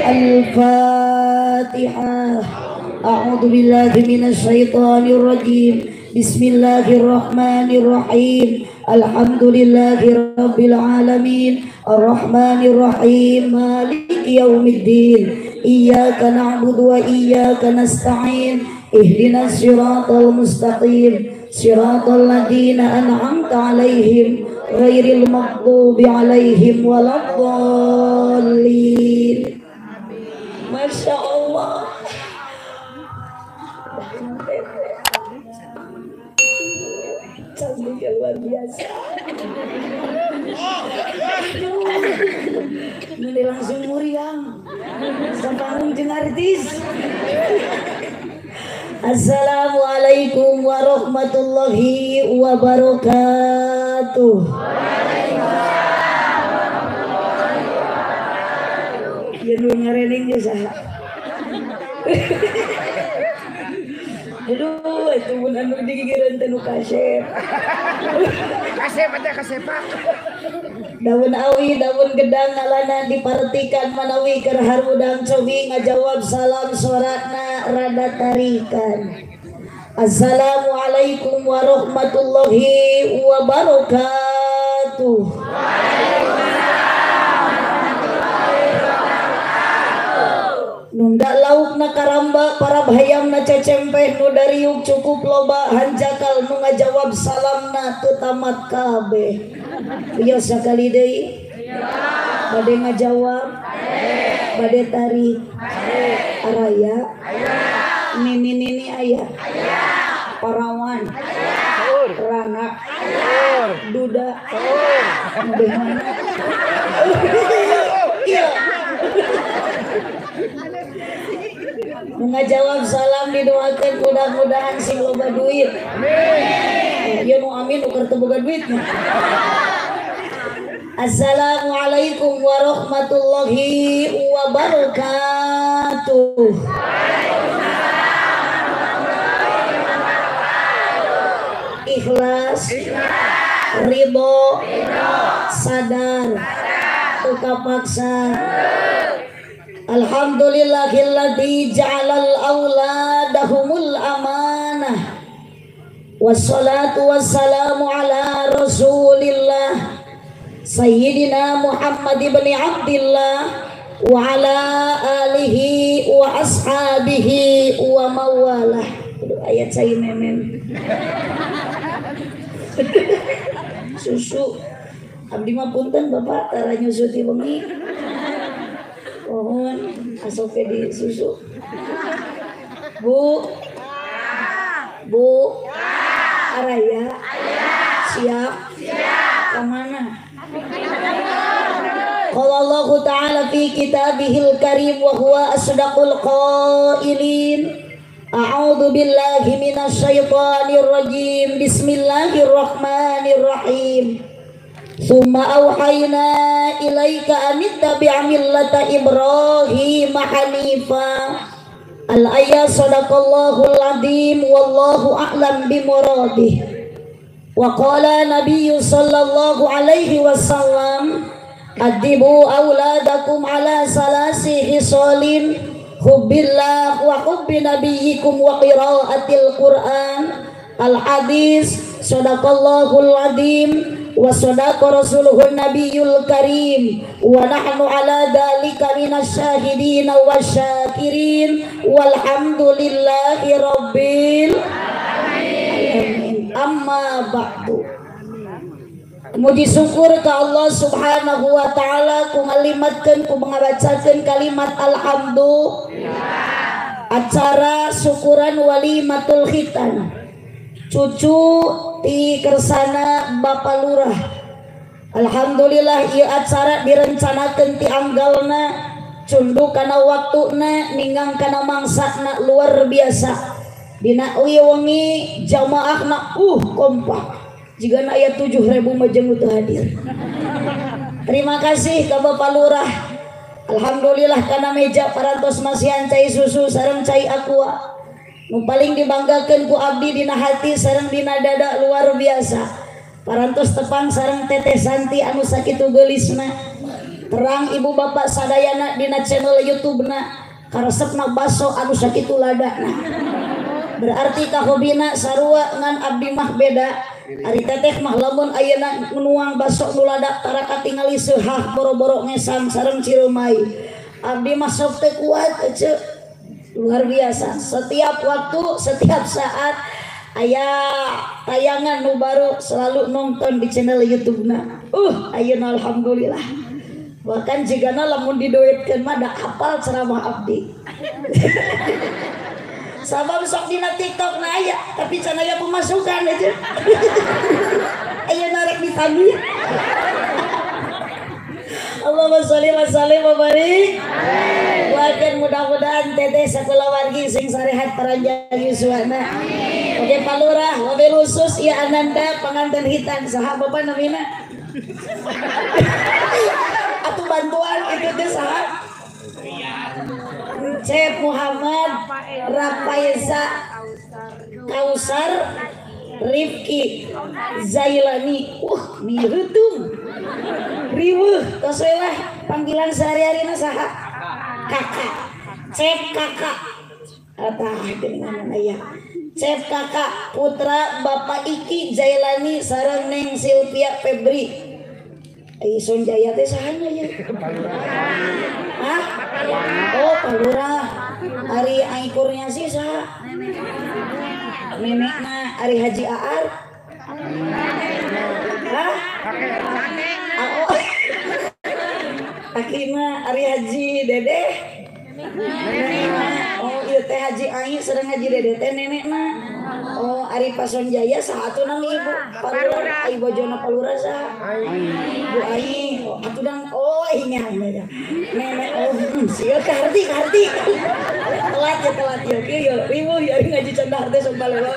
Al-Fatihah. A'udzu billahi minasyaitonir rajim. Bismillahirrahmanirrahim. Alhamdulillahi rabbil alamin. Arrahmanir rahim. Maliki yaumiddin. Iyyaka na'budu wa iyyaka nasta'in. Ihdinas siratal mustaqim. Siratal ladzina an'amta 'alaihim ghairil maghdubi 'alaihim waladdallin. Masya Allah. Cantiknya luar biasa. Ini langsung muriang. Sampai jeung artis. Assalamualaikum warahmatullahi wabarakatuh. Ya nu ngarening ge saha. Aduh, itu mun anu digigireun teh nu kasep. Kasep teh kasepak. Daun awi, daun gedang ngalana dipartikan manawi keur harudang cobi ngajawab salam soratna rada tarikan. Assalamualaikum warahmatullahi wabarakatuh. Nunda lauk na karamba para bayam na cecempeh nu dariuk cukup loba hanjakal nu ngajawab salamna teu tamat kabeh. Ieu sakali deui. Bade ngajawab. Bade tarik. Araya. Nini nini aya. Parawan. Rana. Duda. Mana? Iya. Ngajawab salam didoakan mudah-mudahan sing loba duit. Amin. Ya nu amin nu keur teu boga duit mah. Assalamualaikum warahmatullahi wabarakatuh. Ikhlas, ridho, sadar, teu kapaksa. Alhamdulillahilladzi ja'alal auladahumul amanah. Wassalatu wassalamu ala rasulillah Sayyidina Muhammad ibn Abdillah wa ala alihi wa ashabihi wa mawalah. Aduh, ayat saya menen. Susu. Abdi mah punten Bapak tara nyusu ti wengi. Mohon asup di susu. Bu. Bu. Araya. Siap. Siap. Kemana? Qala Allahu ta'ala fi kitabihil karim wa huwa asdaqul qailin. A'udzu billahi minasyaitonir rajim. Bismillahirrahmanirrahim. Summa auhayna ilaika an ittabi' millata Ibrahim hanifa. Al-ayat sadaqallahul azim wallahu a'lam bimuradih. Wa qala nabiyyu sallallahu alaihi wasallam adibu auladakum ala salasi hisalin hubbillah wa hubbi nabiyyikum wa qiraatil Qur'an. Al-hadis sadaqallahul azim wa sadaqa rasuluhun nabiyul karim wa nahnu ala dzalika minasyahidin wasyakirin walhamdulillahi rabbil alamin. Amma ba'du. Muji syukur ka Allah subhanahu wa ta'ala ku ngalimatkeun ku ngabacakeun kalimat alhamdulillah. Acara syukuran walimatul khitan cucu ti kersana Bapak Lurah. Alhamdulillah ieu acara direncanakeun ti anggalna cunduk kana waktuna ninggang kana mangsana luar biasa. Dina ieu wengi jamaahna kompak. Jigana aya 7.000 majeng teu hadir. Terima kasih ka Bapak Lurah. Alhamdulillah kana meja parantos masihan cai susu sareng cai aqua. Nu paling dibanggakeun ku abdi dina hati sareng dina dada luar biasa. Parantos tepang sareng Teteh Santi anu sakitu geulisna. Terang ibu bapak sadayana dina channel YouTube-na karesepna baso anu sakitu ladana. Berarti kahobina sarua ngan abdi mah beda. Ari teteh mah lamun ayeuna nuang baso nu lada tara katingali seuhah boro-boro ngesang sareng ciremai. Abdi mah sok teu kuat ece. Luar biasa. Setiap waktu, setiap saat aya tayangan nu baru selalu nonton di channel YouTube-na. Ayeuna alhamdulillah. Bahkan jigana lamun diduitkeun mah da hafal ceramah abdi. Sabab sok dina TikTok na aya, tapi can aya pemasukan aja. Ayeuna rek ditagih. Allahumma sholli wa sallim wa barik. Doakeun mudah-mudahan teteh sakulawargi sing sarehat paranjang yuswana. Oke Pak Lurah, wabil khusus ya ananda panganten hitan saha bapak namina? Atuh bantuan itu teh saha? Cep Muhammad Rafaeza Kausar Rifki Zailani. Mirutung riweuh tos we lah panggilan sehari-harina saha? Kakak. Cep kakak. Atah geuningan aya. Cep kakak putra Bapak Iki Zailani sareng Neng Silvia Febri. Ai Sonjaya teh sahana ya? Hah? Oh, Pak Lurah. Ari Ai Kurniasih saha? Nenekna Ari Haji Aar? Hah? Oh. Akina Ari Haji Dedeh? Nenekna. Oh, ieu teh Haji Ai sareng Haji Dedeh teh nenekna. Oh, Ari Pasonjaya saha atuh nami ibu? Pak Lurah, ai bojona Pak Lurah saha? Bu Ai. Oh, atuh dang oh nya nenek oh sia kaharti kaharti. Telat ya telat ya kieu ya riweuh ya ngaji can dahar teh sok balelo.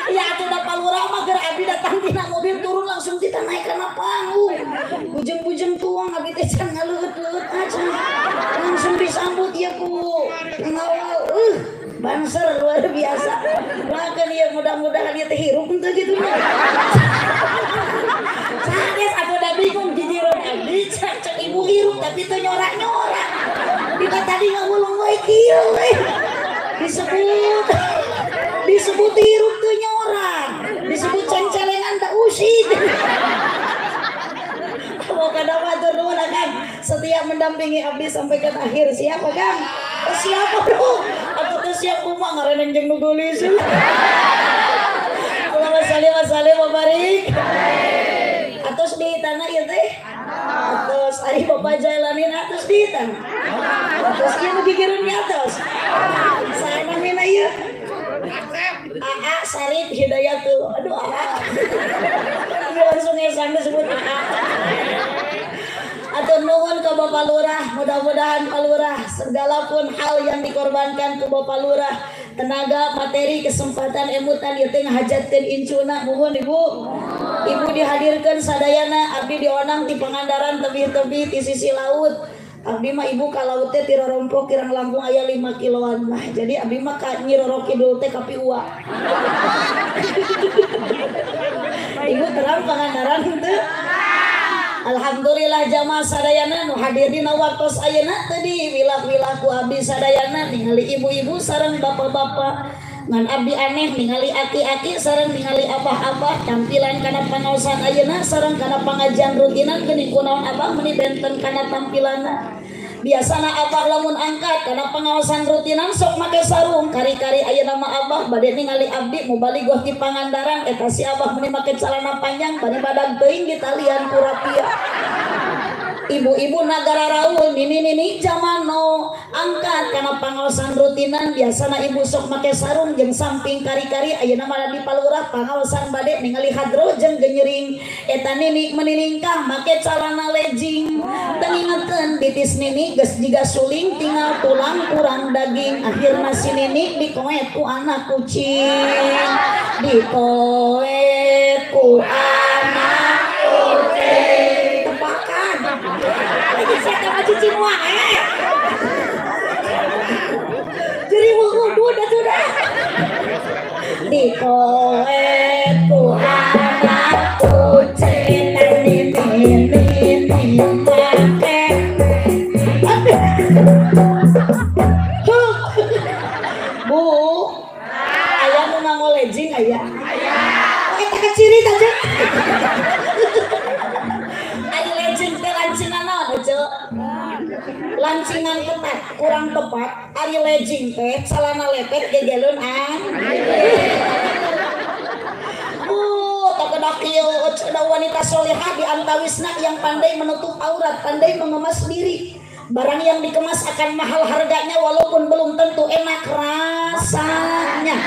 Ya atuh da Pak Lurah mah keur abdi datang tina mobil turun langsung kita naik kana panggung. Bujeng-bujeng tuang abdi teh can ngaleueut-leueut aja. Langsung disambut ieu ku pengawal. Banser luar biasa. Doakeun ieu mudah-mudahan ieu teh hirup henteu kitu nya. Sanes atuh da bingung jijireun abdi cek cek ibu hirup tapi teu nyorak-nyorak. Dina tadi ngawulung we kieu we. Disebut disebut hirup teu nyorak. Disebut cengcelengan tak usik. Pokokna matur nuhun Kang, setia mendampingi abdi sampai ke akhir. Siapa Kang? Oh, siapa bro? Atau tuh siap kumaha ngareneng jeung nu geulis. Allahumma sholli wa sallim wa barik. Atos di tanah ieu teh? Atos ari Bapak Jailani atos di tanah. Atos ieu nu gigireun di atos. Saha namina ieu? AA Sarip Hidayatul. Aduh AA. Langsung ngesang disebut AA. Atur nuhun ke Bapak Lurah, mudah-mudahan Pak Lurah segala pun hal yang dikorbankan ke Bapak Lurah, tenaga, materi, kesempatan, emutan ieu teh ngahajatkeun incuna. Muhun Ibu. Ibu dihadirkeun sadayana, abdi dionang ti Pangandaran tebih-tebih ti sisi laut. Abdi mah ibu ka laut teh ti rorompok kirang langkung aya 5 kiloan mah. Jadi abdi mah ka Nyi Roro Kidul teh ka Piua. Ibu terang Pangandaran henteu? Alhamdulillah jamaah sadayana nu hadir dina waktos ayeuna teh di wilah-wilah ku abdi sadayana ningali ibu-ibu sareng bapak-bapak. Ngan abdi aneh ningali aki-aki sareng ningali abah-abah tampilan kana pangaosan ayeuna sareng kana pangajian rutinan geuning kunaon abah meuni benten kana tampilanna. Biasana abah lamun angkat kana pangaosan rutinan sok make sarung kari-kari ayeuna mah abah bade ningali abdi mubalik goh ti Pangandaran eta si abah meuni make calana panjang bari badag teuing di talian ku rapia. Ibu-ibu nagara raul nini-nini zaman now angkat karena pangaosan rutinan biasana ibu sok make sarung jeung samping kari-kari ayeuna mah di palurah pangaosan bade ningali hadro jeung genyering eta nini meniningkah make calana legging teu ngingekeun bitis nini geus jiga suling tinggal tulang kurang daging akhirna si nini dikoet ku anak kucing dikoet ku anak kucing tepakan lagi siapa cicing wae jadi wudu dah sudah dikoet ku anak kucing nini nini make bu aya nu nganggo legging aya eta keciri teh ari legging teh lancingan naon ece lancingan ketat kurang tepat ari legging teh calana lepet gegeleun an bu tak kieu da wanita solehah di antawisna yang pandai menutup aurat, pandai mengemas diri. Barang yang dikemas akan mahal harganya walaupun belum tentu enak rasanya.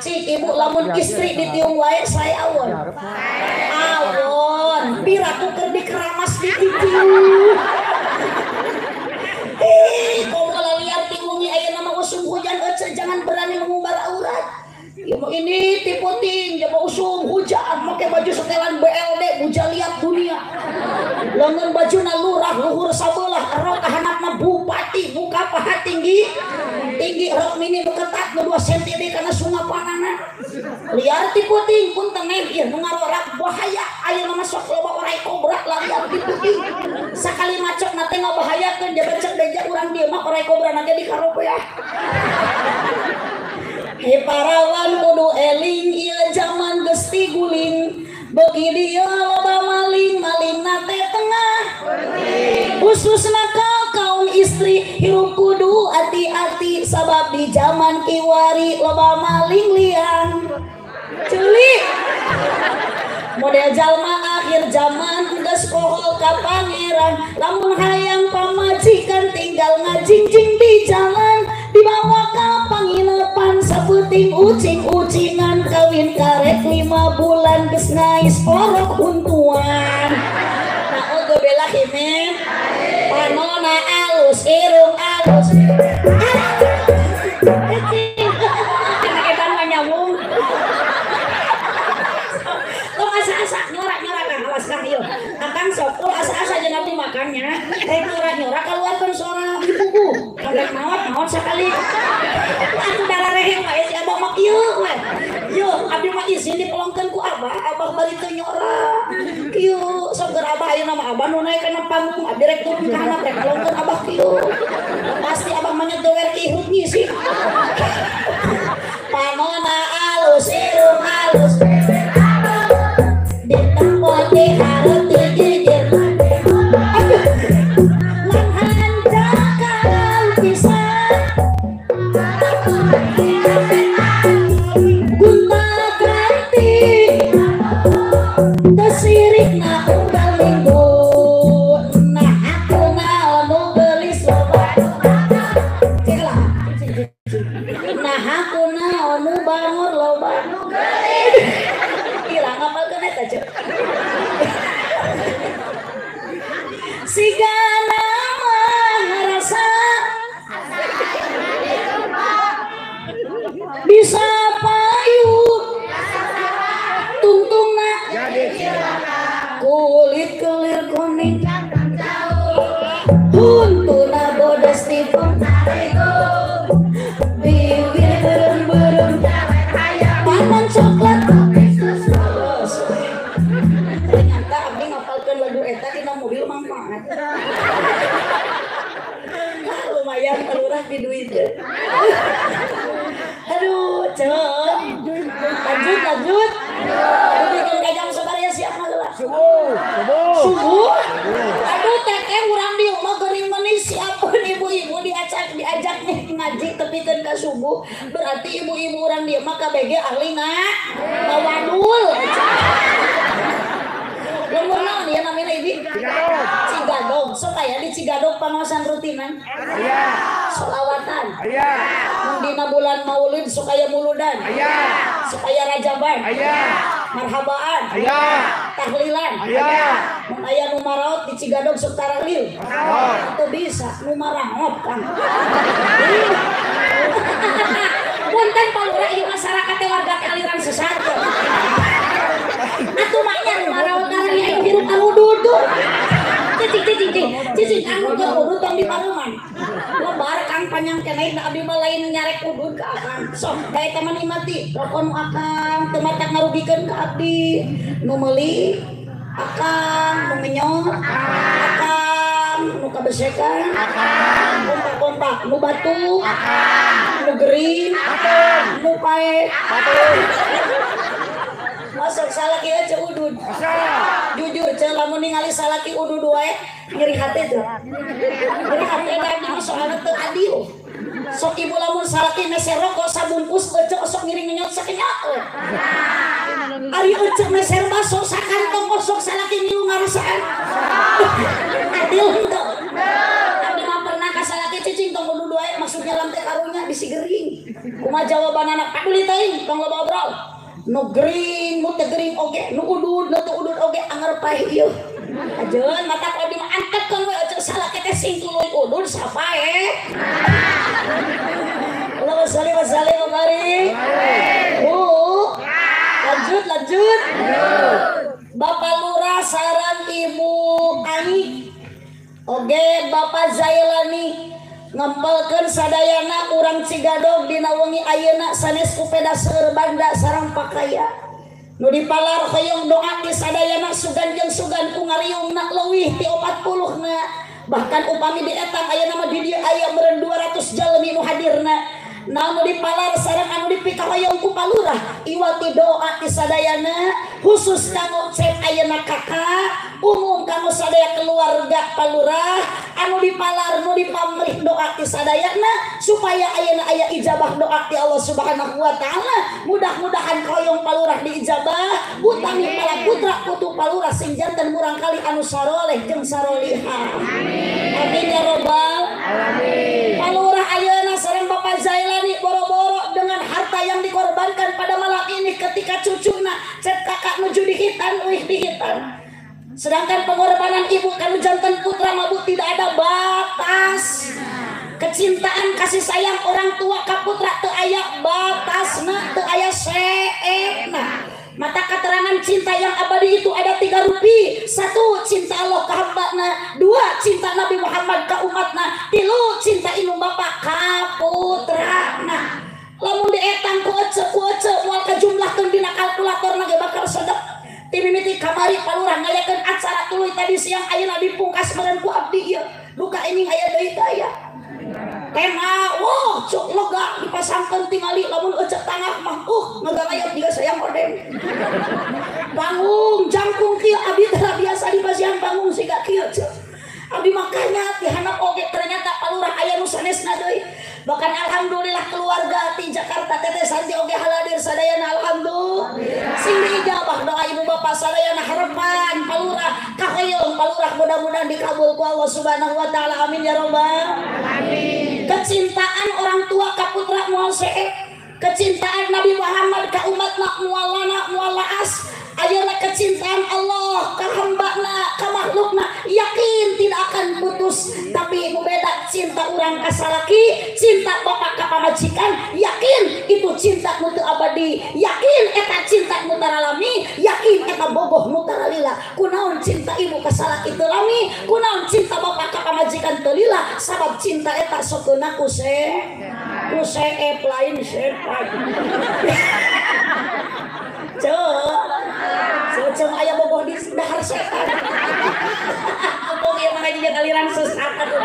Cik ibu lamun istri ditiung wae saya awon. Awon, piraku keur dikeramas dititiung. Komo laliar tiwungi ayeuna mah usum hujan ece jangan berani mengumbar aurat. Ya mau ini tiputing, ya mau usum hujan, make baju setelan BLD, bujaliat dunia. Lengan baju na lurah, luhur sabelah, rok hanapna bupati, buka paha tinggi, tinggi rok mini beketat nu 2 cm karena sungapanana. Liar tiputing pun teneh ieu nu ngarorak bahaya, ayeuna mah sok loba orai kobra larian tiputing. Sakali macok na teh ngabahayakeun jabecek deja urang dieu mah orai kobra na ge dikaropeah. Hei parawan kudu eling ieu zaman geus tiguling beuki dieu loba maling maling na teh tengah khususna ka kaum istri hirup kudu hati-hati sabab di zaman kiwari loba maling liang ceuli model jalma akhir zaman geus kohol ka pangeran lamun hayang pamajikan tinggal ngajingjing di jalan dibawa ka panginepan saputing ucing-ucingan kawin karek 5 bulan geus ngais orok untuan. Naudzubillah min panona alus irung alus. Anak edan mah nyambung. Tong asa-asa nyorak-nyorak kan awas kang ieu. Akang sok ulah asa-asa jeung abdi makannya. Rek nyorak-nyorak kaluarkeun sora dipugu. Rek maot-maot sakali. Atuh darareheng wae si abah mah kieu we. Yo abdi mah izin dipelongkeun ku abah, abah bari teu nyorak. Kieu sok keur abah ayeuna mah abah nu naek kana panggung abdi rek turun ka handap rek pelongkeun abah kieu. Pasti abah mah nyedewer ki hirup ngisi. Panona alus irung alus. Ditempoti hareup digigir. Menghanjakan pisan. Gunta ganti. Tesirikna unggal minggu. Nah aku naon nu geulis loba. Cek lah. Nah aku naon nu bangor loba nu geulis. Ira ngapalkeun eta cek. Sigana mah ngarasa bisa payu tungtungna kulit kelir kuning huntuna bodas tipung bibir berem-berem panon coklat. Ternyata abdi ngapalkeun lagu eta dina mobil manfaat. Lumayan kelurah di duit. Aduh, cek. Lanjut, lanjut. Lanjut ka jam sabaraha siap heula? Subuh, subuh. Subuh. Aduh, teteh urang dieu mah geuning meni siapkeun ibu-ibu diajak ngaji tepikeun ka subuh. Berarti ibu-ibu urang dieu mah KBG ahli ngawadul. Lembur naon ieu namina ibi? Cigadog. Cigadog sok aya di Cigadog pangaosan rutinan. Aya. Solawatan. Aya. Mun dina bulan Maulid sok aya muludan. Aya. Sok aya rajaban. Aya. Marhabaan. Aya. Tahlilan. Aya. Mun aya nu maraot di Cigadog sok tarahlil. Atau bisa nu marangot Kang. Punten Pak Lurah ieu masyarakat teh warga aliran sesat. Atuh mah nya nu maraot tarahlil aing hirup aludud. Cicing cicing cicing cicing anu keur udud tong di paruman. Lebar Kang panjang keneh da abdi mah lain nyarek udud ka akang. Sok da eta mah nikmati rokok nu akang teu matak ngarugikeun ka abdi. Nu meuli akang, nu ngenyot akang, nu kabesekan akang, kompak-kompak nu batuk akang, nu gering akang, nu pae akang. Masuk salaki aja udud. Jujur ce lamun ningali salaki udud wae nyeri hati teu. Nyeri hati da abdi mah soalna teu adil. Sok ibu lamun salaki meser rokok sabungkus ece osok ngiring ngenyot sakenyot we. Ari ece meser baso sakantong osok salaki ngilu ngarasaan. Adil henteu. Abdi mah pernah ka salaki cicing tong udud wae maksudnya lam teh karunya bisi gering. Kumaha jawabanana paduli teuing tong loba obrol. Nu gering, nu teu gering oge, nu udud, nu teu udud oge anger paeh ieu. Ajeun mata ku abdi mah antepkeun we ece salaki teh sing tuluy udud sapae. Allahumma sholli wa sallim wa barik. Bu. Lanjut, lanjut. Bapak Lurah sareng Ibu Ani. Oge Bapak Zailani ngempelkeun sadayana urang Cigadog dina wengi ayeuna sanes kupeda seueur banda sareng pakaya. Nu dipalar hoyong doa di sadayana sugan jeung sugan ku ngariungna leuwih ti 40 na. Bahkan upami dietang ayeuna mah di dieu aya meureun 200 jalmi nu hadirna. Nah nu dipalar sareng anu dipikahoyong ku palurah iwati doa ti sadayana khusus kanggo cek ayeuna kakak umum kanggo sadaya keluarga palurah anu dipalar nu dipamrih doa ti sadayana supaya ayeuna aya ijabah doa ti Allah Subhanahu wa taala. Mudah-mudahan hoyong palurah diijabah utami para putra putu palurah sing janten murangkali anu saroleh jeung sarolihah. Amin ya robbal alamin. Palurah ayeuna sareng Bapak Zailani boro-boro dengan harta yang dikorbankan pada malam ini ketika cucuna cek kakak nuju dihitan uih dihitan. Sedangkan pengorbanan ibu kanu janten putra mabuk tidak ada batas. Kecintaan kasih sayang orang tua ka putra teu aya batasna, teu aya seepna. Mata keterangan cinta yang abadi itu ada 3 rupi. 1 cinta Allah ka hambana, 2 cinta Nabi Muhammad ka umatna, 3 cinta indung bapa ka putrana. Lamun dietang ku ece moal kajumlahkeun dina kalkulator ge bakal sedep. Ti mimiti kamari palurah ngayakeun acara tuluy tadi siang ayeuna dipungkas meureun ku abdi ieu. Duka ini aya deui teh aya. Tema, wah, cuk lega dipasangkeun tingali lamun ece tangah mah ngagarayot jiga sayang odeng. Panggung jangkung kieu abdi teh biasa dipasihan panggung siga kieu cuk. Abdi makanya dihandap oge ternyata palurah aya nu sanesna deui. Bahkan alhamdulillah keluarga ti Jakarta Teteh Santi oge haladir sadayana alhamdulillah. Sing diijabah doa ibu bapak sadayana harapan palurah kahoyong palurah mudah-mudahan dikabul ku Allah Subhanahu wa taala. Amin ya robbal alamin. Kecintaan orang tua ka putra moal seep, kecintaan Nabi Muhammad ka umatna moal lana moal laas. Ayeuna kecintaan Allah ka hambana ka makhlukna yakin tidak akan putus. Tapi nu beda cinta urang ka salaki, cinta bapak ka pamajikan, yakin itu cinta nu teu abadi, yakin eta cinta nu taralami, yakin eta bogoh nu taralila. Kunaon cinta ibu ka salaki teu lami, kunaon cinta bapak ka pamajikan teu lila, sabab cinta eta sokeuna ku seep lain sepan. Cek, cek aya bogoh di dahar setan. Ampun ieu mah ngaji aliran sesat atuh.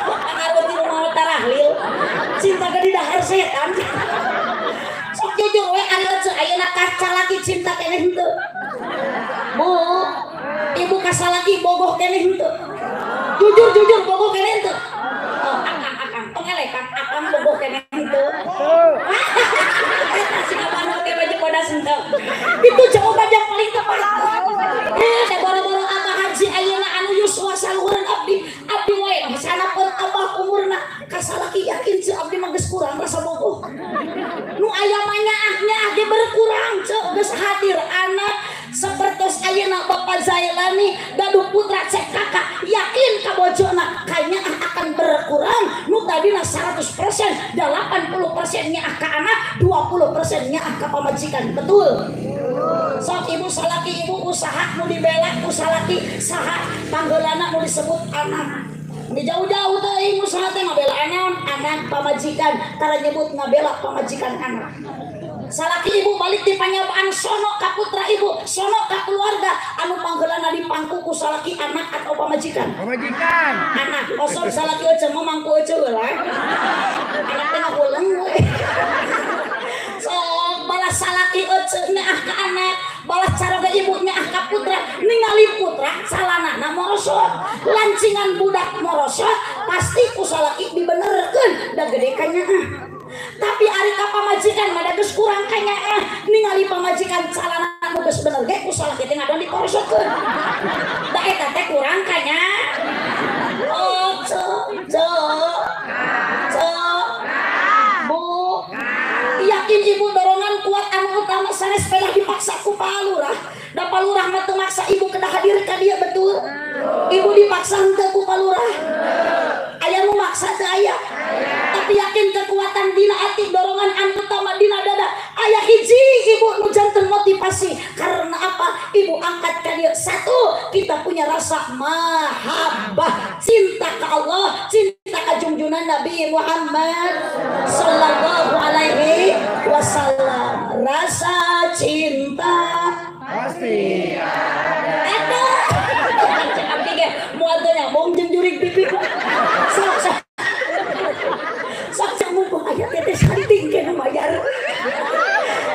Pangaruh ti nu tarahlil. Cinta ge di dahar setan. Sok jujur we ari ece ayeuna kasalaki cinta keneh henteu. Bu, ibu kasalaki bogoh keneh henteu. Jujur jujur bogoh keneh henteu. Oh, akang akang tong eleh kang akang bogoh keneh henteu. Eta si abah teh baju bodas henteu. Itu jawaban yang paling tepat. Boro-boro abah haji ayeuna anu yuswa saluhureun abdi. ge berkurang ceu geus hadir anak sepertos ayeuna Bapak Zailani gaduh putra cek kakak yakin ka bojona kayaknya akan berkurang nu tadina 100% 80% nyaah ka anak 20% nyaah ka pamajikan betul. Sok ibu salaki ibu usaha nu dibela ku salaki saha panggeulana nu disebut anak. Di jauh-jauh teuing usaha teh ngabela anak pamajikan tara nyebut ngabela pamajikan anak. Salaki ibu balik di panyabaan sono ka putra ibu, sono ka keluarga anu panggeulana dipangku ku salaki anak atau pamajikan? Pamajikan. Anak, osok salaki euceu mah mangku euceu heula. Anak teh ngahuleng we. Sok balas salaki euceu nyaah ka anak, balas caroga ibu nyaah ka putra, ningali putra calanana morosot, lancingan budak morosot, pasti ku salaki dibenerkeun da gede ka nyaah. Tapi ari ka pamajikan mah geus kurang ka nyaah, ningali pamajikan calana nu geus bener ge ku salaki teh ngadon diporosotkeun. Da eta teh kurang ka nyaah. Oh, ceu, ceu, ceu, bu, yakin ibu dorongan kuat anu utama sanes pedah dipaksa ku Pak Lurah. Da Pak Lurah mah teu maksa ibu kedah hadir ka dieu betul. Ibu dipaksa henteu ku Pak Lurah. Aya nu maksa teu aya. Tapi yakin kekuatan dina ati dorongan anu utama dina dada aya hiji ibu nu janten motivasi karena apa ibu angkat ka dieu satu kita punya rasa mahabbah cinta ka Allah cinta ka junjungan Nabi Muhammad sallallahu alaihi wasallam rasa cinta pasti ada. Cek abdi ge moal teu nyambung jeung jurig pipi. Sok sok sok cek mumpung aya teteh santing ge nu mayar.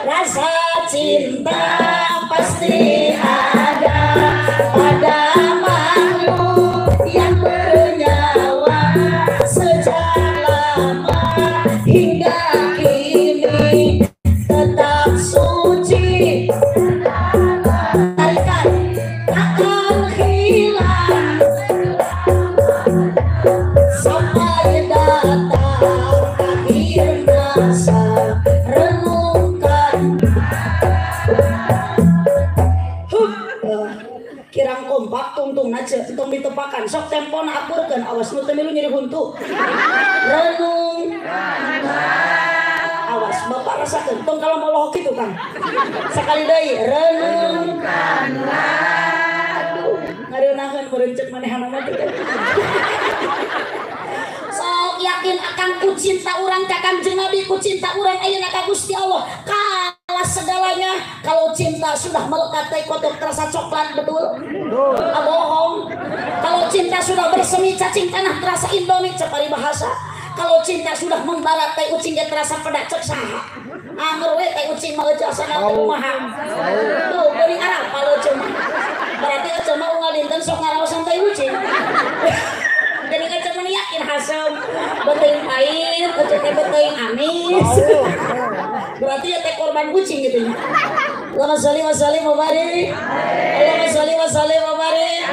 Rasa cinta pasti ada pada makhluk yang bernyawa sejak lama hingga kini tetap suci tarikan akan hilang sampai datang akhir masa renungkan. Kirang kompak tungtung nace tong ditepakan sok tempona akurkeun awas nu teu milu nyeri huntu renung awas bapak rasakeun tong kalau molohok kitu Kang sakali deui renungkanlah aduh ngareunaheun meureun manehna mah teh. Sok yakin akan ku cinta urang ka Kangjeng Nabi ku cinta urang ayeuna ka Gusti Allah kalah segalanya kalau cinta sudah melekat tai kotor terasa coklat betul? Betul. Ah, bohong. Kalau cinta sudah bersemi cacing tanah terasa Indomie cek paribahasa. Kalau cinta sudah membara tai ucing ge terasa pedak cek saha. Anger we tai ucing mah euceu asana teu kumaha. Tuh geuning arapal euceu mah. Berarti euceu mah unggal dinten sok ngaraosan tai ucing. Geuning euceu mah yakin hasem, beuteung pahit, euceu teh beuteung amis. Berarti ya teh korban kucing gitu ya. Allahumma sholli wa sallim wa barik. Allahumma sholli wa sallim wa barik.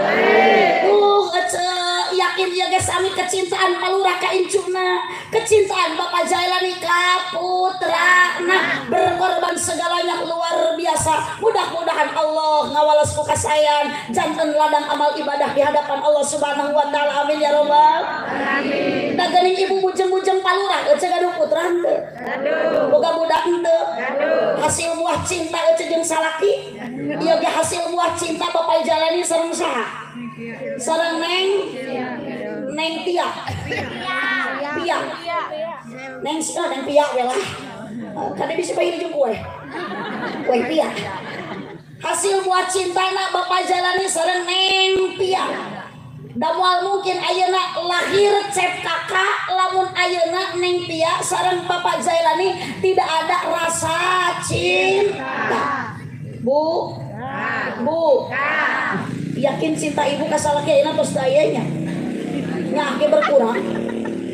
Euceu yakin ieu ge sami kecintaan Pak Lurah ka incuna, kecintaan Bapak Jailani ka putrana, berkorban segalanya luar biasa. Mudah-mudahan Allah ngawalas ku kasayan janten ladang amal ibadah di hadapan Allah Subhanahu wa taala. Amin ya robbal alamin. Da geuning ibu bujeng-bujeng Pak Lurah euceu gaduh putra henteu? Gaduh. Boga budak henteu? Gaduh. Hasil buah cinta euceu jeung salaki? Ieu ge hasil buah cinta Bapak Jailani sareng saha? Sareng Neng Neng Tia. Pia. Neng Neng Pia we lah. Kade bisa bayar jeung kue. Kue Pia. Hasil buah cintana Bapak Jailani sareng Neng Pia. Da moal mungkin ayeuna lahir cep kakak lamun ayeuna Neng Pia sareng Bapak Jailani tidak ada rasa cinta. Bu. Bu. Yakin cinta ibu ka salaki ayeuna tos teu aya nya. Nya berkurang.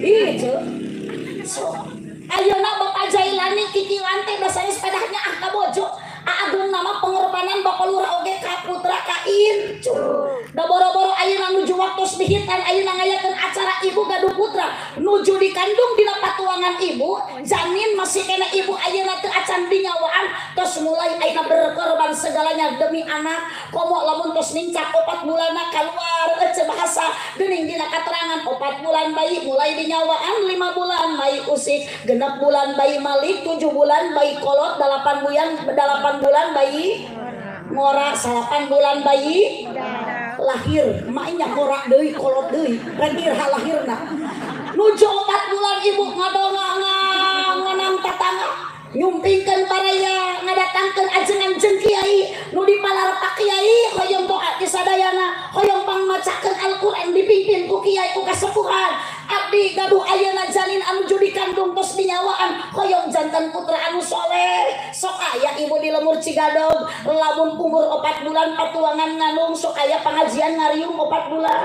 Ih, ceu. So, ayeuna Bapak Jailani kikilan teh da sanes pedahnya ah ka bojo. Agung nama pengorbanan Bapak Lurah oge ka putra ka incu. Da boro-boro ayeuna nuju waktos dihitan ayeuna ngayakeun acara ibu gaduh putra nuju dikandung dina patuangan ibu janin masih kena ibu ayeuna teu acan dinyawaan Tos mulai ayeuna berkorban segalanya demi anak. Komo lamun tos nincak 4 bulanna keluar ece bahasa geuning dina katerangan 4 bulan bayi mulai dinyawaan, 5 bulan bayi usik, 6 bulan bayi malik, 7 bulan bayi kolot, 8 bulan bayi ngora, 8 bulan bayi lahir. Maknya ngora deui kolot deui rek iraha lahirna. Nuju 4 bulan ibu ngadonga nganang tatangga nyumpingkeun baraya ngadatangkeun ajengan jeung kiai nu dipalar pak kiai hoyong doa ti sadayana hoyong pangmacakeun Al-Qur'an dipimpin ku kiai ku kasepuhan. Abdi gaduh ayeuna janin anu judi kandung tos dinyawaan hoyong jantan putra anu soleh. Sok aya ibu di lemur Cigadog lamun umur 4 bulan patuangan ngandung sok aya pengajian ngariung 4 bulan.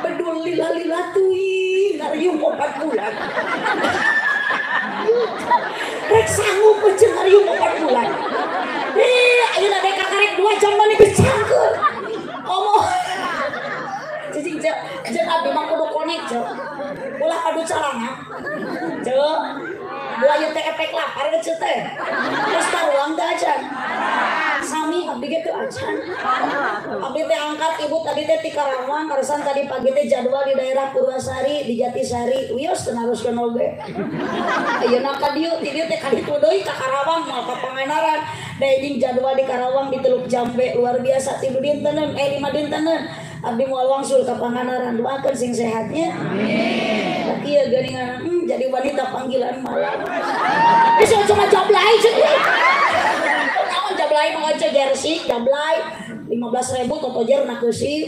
Bedul lila-lila teuing ngariung 4 bulan. Rek sanggup jeung ngariung 4 bulan. Ih, ayeuna dek kakarek 2 jam mah geus cangkeul. Komo. Cicing jeung abdi mah kudu konek ceu. Ulah adu carana. Ceu. Buaya teh efek lapar ceu teh. Terus taruang teh acan. Sami abdi ge teu acan. Abdi teh angkat ibu tadi teh ti Karawang, karesan tadi pagi teh jadwal di daerah Purwasari, di Jatisari. Wios teu naruskeun oge. Ayeuna ka dieu ti dieu teh ka ditu deui ka Karawang moal ka Pangandaran. Da jeung jadwal di Karawang di Teluk Jambe luar biasa 3 dintenan 5 dintenan. Abdi moal wangsul ka Pangandaran, doakeun sing sehatnya. Amin. Kieu geuningan jadi wanita panggilan malam. Bisa cuma jablay ceuk. Naon jablay mah oce jersey jablay 15.000 totojer na keusi.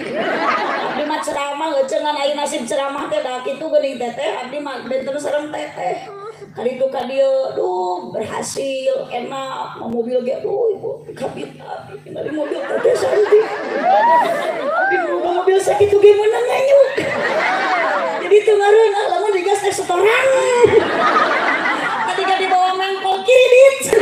Abdi mah ceramah heuceun ngan aya nasib ceramah teh da kitu geuning teteh abdi mah benten sareng teteh. Kaditu ka dieu duh berhasil enak mau mobil ge duh ibu kapita dari mobil teteh santi. Abdi mau mobil sakitu ge meunang nganyuk. Jadi teu ngareun ah lamun digas teh setoran. Ketika dibawa mengkol kredit.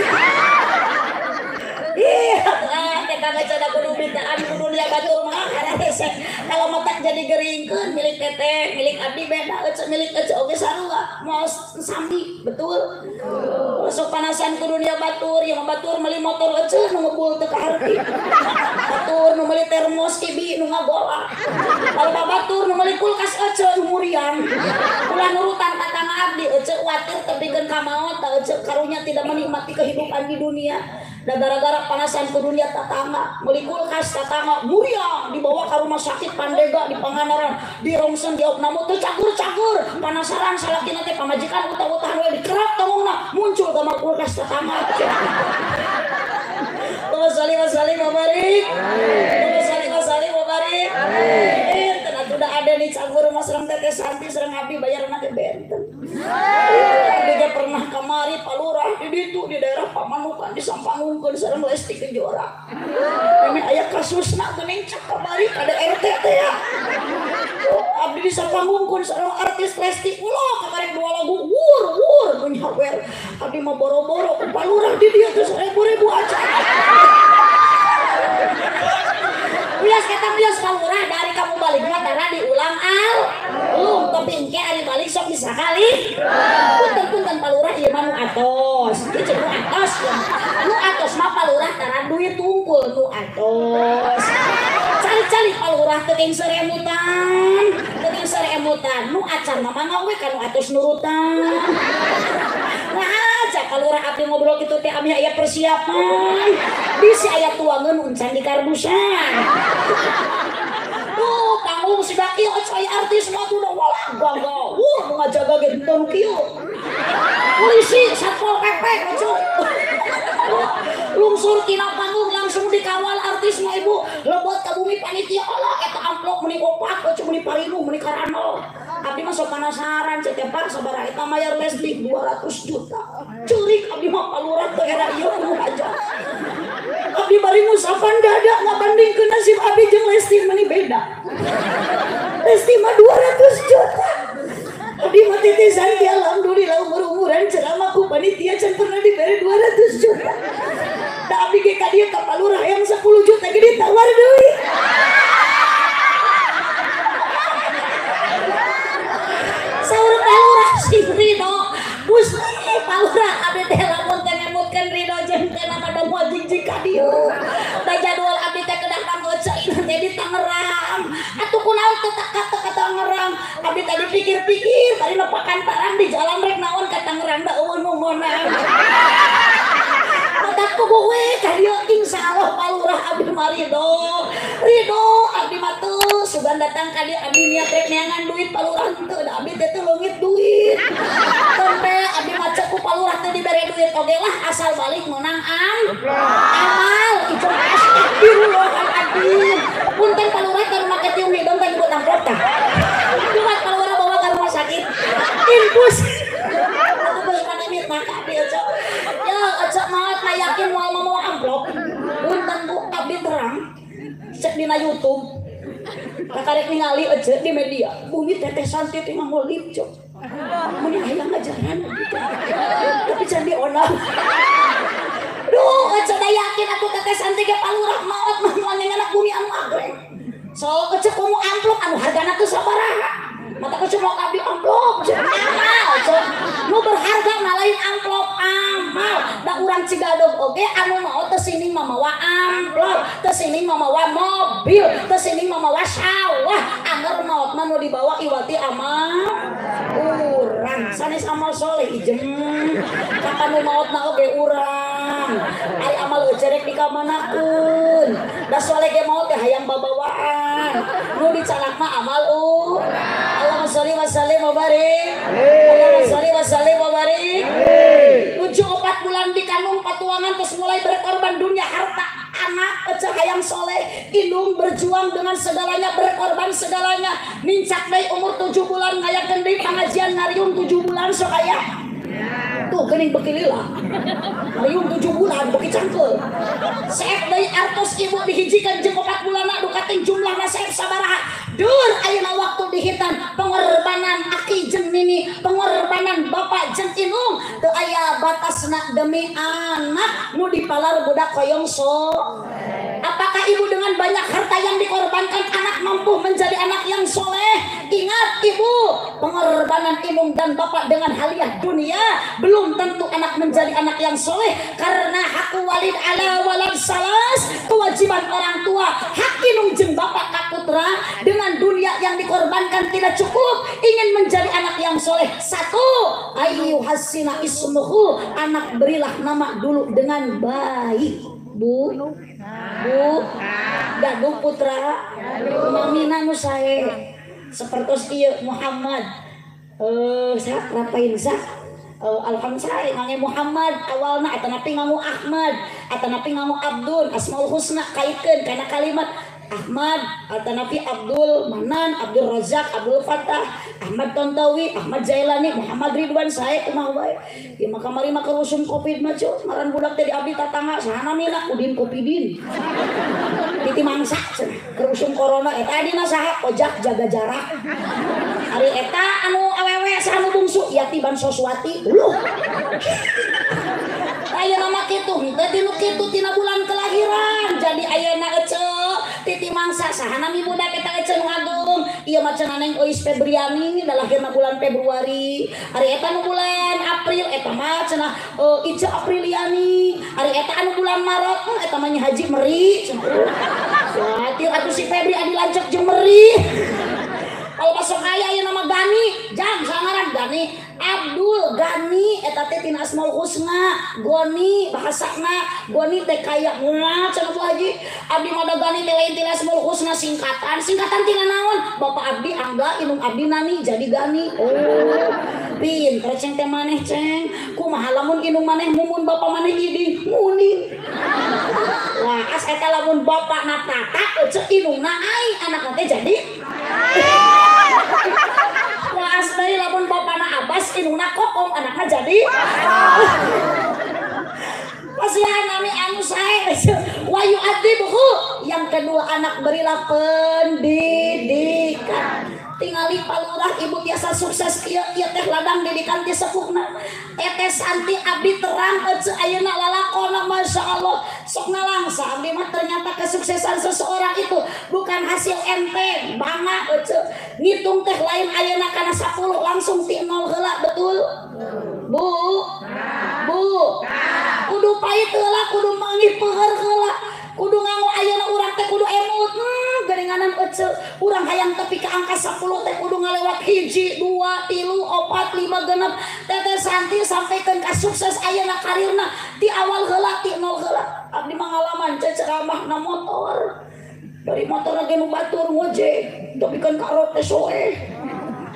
Ih, ah teh kada kudu mintaan kudu lia batur mah kana hese. Kalau matak jadi geuringkeun milik teteh, milik abdi beda ece milik ece oge sarua. Moal sami, betul? Sok panasan kudu lia batur, yang batur meuli motor ece nu ngebul teu kaharti. Batur nu meuli termos ibi nu ngagola. Kalau batur nu meuli kulkas ece nu muriang. Ulah nurutan tatangga abdi ece watir tepikeun ka maot da ece karunya tidak menikmati kehidupan di dunia. Da gara-gara panasan ke dunia tatangga meuli kulkas tatangga muriang dibawa ke rumah sakit Pandega di Pangandaran di rongsen di opname teu cagur-cagur panasaran salakina teh pamajikan utah-utahan we dikerap tongongna muncul gambar kulkas tatangga. Allahumma shalli wa sallim wa barik. Allahumma shalli wa sallim wa barik. Amin. Atuh da ada nih cagur mah sareng teteh Santi sareng abdi bayarna ge benten. Abdi ge pernah kamari Pak Lurah di ditu di daerah Pamanukan disampangungkeun sareng Lesti Kejora. Ini aya kasusna geuning cek kamari ka RT teh ya. Abdi disampangungkeun sareng artis Lesti ulah kamari 2 lagu wur wur nu nyawer. Abdi mah boro-boro ku Pak Lurah di dieu teh 1000 aja. Wios kita wios Pak Lurah dari kamu balik mah tara diulang al lung tapi engke ari balik sok bisa kali. Punten-punten Pak Lurah ieu mah nu atos. Ieu nu atos ya. Nu atos mah Pak Lurah tara duit tungkul nu atos. Cari-cari Pak Lurah teu king seremutan, teu king seremutan. Nu acan mah mangga we ka nu atos nurutan. Nah aja Pak Lurah abdi ngobrol kitu teh ami aya persiapan. Bisi aya tuangeun uncan di karbusan. Tuh panggung si daki aya artis mah tuh walah gagal. Wah nu ngajaga ge henteu kieu. Polisi Satpol PP lucu. Lungsur tina panggung langsung dikawal artis mah ibu. Lebot ka bumi panitia Allah eta amplop meuni opat lucu meuni parinu meuni karano. Abdi mah sok panasaran cek teh Pak sabaraha eta mayar listrik 200 juta. Ceurik abdi mah Pak Lurah teh era ieu kudu aja. Abdi bari musafan dada ngabandingkeun nasib abdi jeung Lesti meni beda. Lesti mah 200 juta. Abdi mah Teteh Santi alhamdulillah umur-umuran ceramah ku panitia can pernah diberi 200 juta. Da abdi ge ka dieu ka Pak Lurah yang 10 juta ge ditawar deui. Saur Pak Lurah sing ridho. Gusti Pak Lurah abdi teh lamun teh ngemutkeun ridho jeung dipikir-pikir tadi lepakan tarang di jalan rek naon ka Tangerang da eueuh nu ngonang. Matak kubu we ka dieu insyaallah Pak Lurah abdi mah ridho. Ridho abdi mah teu sugan datang ka dieu abdi niat rek neangan duit Pak Lurah henteu da abdi teh teu leungit duit. Tempe abdi mah cek ku Pak Lurah teu dibere duit oge lah asal balik menang amal itu astagfirullahaladzim. Punten Pak Lurah ka rumah ketiung hidung teh nyebut amplop tah. Cuma Pak Lurah bawa ke rumah sakit infus. Aku geus maneh maka abdi ecok. Ya ecok maot mah yakin moal mawa amplop. Punten Bu abdi terang cek dina YouTube. Kakarek ningali ecek di media. Bumi Teteh Santi teh nganggo lip cok. Mun hayang ngajaran gitu. Tapi can dionang. Duh, ecek da yakin aku Teteh Santi ge Pak Lurah maot mah moal nyanak bumi anu agreng. So ecek komo amplop anu hargana teu sabaraha. Mata ku cuma abdi amplop, amal, nu berharga mah lain amplop amal. Da urang Cigadog oge anu maot teu sining mamawa amplop, teu sining mamawa mobil, teu sining mamawa sawah. Anger maot mah nu dibawa iwati amal urang. Sanes amal soleh ijem. Kapan nu maotna oge urang. Ari amal eucerek dikamanakeun. Da soleh ge maot teh hayang babawaan. Nu dicanak mah amal urang. Allahumma sholli wa sallim wa barik. Allahumma sholli wa sallim wa barik. 7-4 bulan di kandung patuangan terus mulai berkorban dunia harta anak eceh hayang soleh indung berjuang dengan segalanya berkorban segalanya nincak deui umur 7 bulan ngayakeun deui pangajian ngariung 7 bulan sok aya tuh geuning beuki lila ngariung 7 bulan beuki cangkeul seep deui artos ibu dihijikan jeung 4 bulanna dukating jumlahna seep sabaraha dur ayeuna waktu dihitan pengorbanan aki jeung nini pengorbanan bapak jeung indung teu aya batasna demi anak nu dipalar budak hoyong so. Apakah ibu dengan banyak harta yang dikorbankan anak mampu menjadi anak yang soleh? Ingat ibu, pengorbanan indung dan bapak dengan haliah dunia belum tentu anak menjadi anak yang soleh karena hak walid ala walad salas, kewajiban orang tua hak indung jeung bapak ka putra dengan dunia yang dikorbankan tidak cukup ingin menjadi anak yang soleh. Satu, ayu hasina ismuhu, anak berilah nama dulu dengan baik. Bu, Bu, gaduh putra, mamina nu sae. Sepertos ieu Muhammad. Sa rapain sa. Alhamdulillah ngange Muhammad awalna atanapi nganggo Ahmad, atanapi nganggo Abdul, Asmaul Husna kaitkeun kana kalimat Ahmad, atanapi Abdul Manan, Abdul Razak, Abdul Fatah, Ahmad Tontawi, Ahmad Jailani, Muhammad Ridwan, sae kumaha wae. Ieu mah kamari mah kerusum Covid mah cuy, ngaran budak teh di abdi tatangga saha namina Udin Kopidin. Titi mangsa cenah, kerusum corona eta adina saha Ojak jaga jarak. Ari eta anu awewe saha nu bungsu Yati Bansoswati. Luh. Ayeuna mah kitu, henteu tinu kitu tina bulan kelahiran. Jadi ayeuna eceu titi mangsa saha nami budak eta eceu nu agung. Ieu mah cenah Neng Ois Febriani da lahirna bulan Februari. Ari eta nu bulan April eta mah cenah Ica Apriliani. Ari eta anu bulan Maret eta mah Nyi Haji Meri cenah. Wah, tir atuh si Febri adi lanceuk jeung Meri. Kalau masuk aya ieu nama Gani, jang sangaran Gani, Abdul Gani eta teh tina Asmaul Husna, Goni bahasana, Goni teh kaya moal cenah Bu Haji. Abdi mah da Gani teh lain tina Asmaul Husna singkatan, singkatan tina naon? Bapak abdi Angga, indung abdi Nani jadi Gani. Oh, pinter ceng teh maneh ceng. Kumaha lamun indung maneh mumun bapak maneh iding muning. Wah, as eta lamun bapakna tata eceu indungna ai anakna teh jadi wah asli lamun bapana Abbas indungna Kokom anakna jadi pasihan nami anu sae wa yu'adzibuhu. Yang kedua anak berilah pendidikan. Tingali Pak Lurah ibu biasa sukses ieu ieu teh ladang didikan ti sepuhna. Teteh Santi abdi terang eceu ayeuna lalakona Masya Allah sok nalangsa abdi mah ternyata kesuksesan seseorang itu bukan hasil ente bangga eceu ngitung teh lain ayeuna kana 10 langsung ti 0 heula betul Bu Bu kudu pait heula kudu manggih peuheur heula kudu nganggo ayeuna urang teh kudu emut geuninganan eceu ece urang hayang tepi ka angka 10 teh kudu ngalewat 1 2 3 4 5 6 Teteh Santi sampaikan ka sukses ayeuna karirna ti awal heula ti nol heula. Abdi mangalaman ceramah na motor. Dari motor lagi nu batur ngojek tapi kan karot teh soe.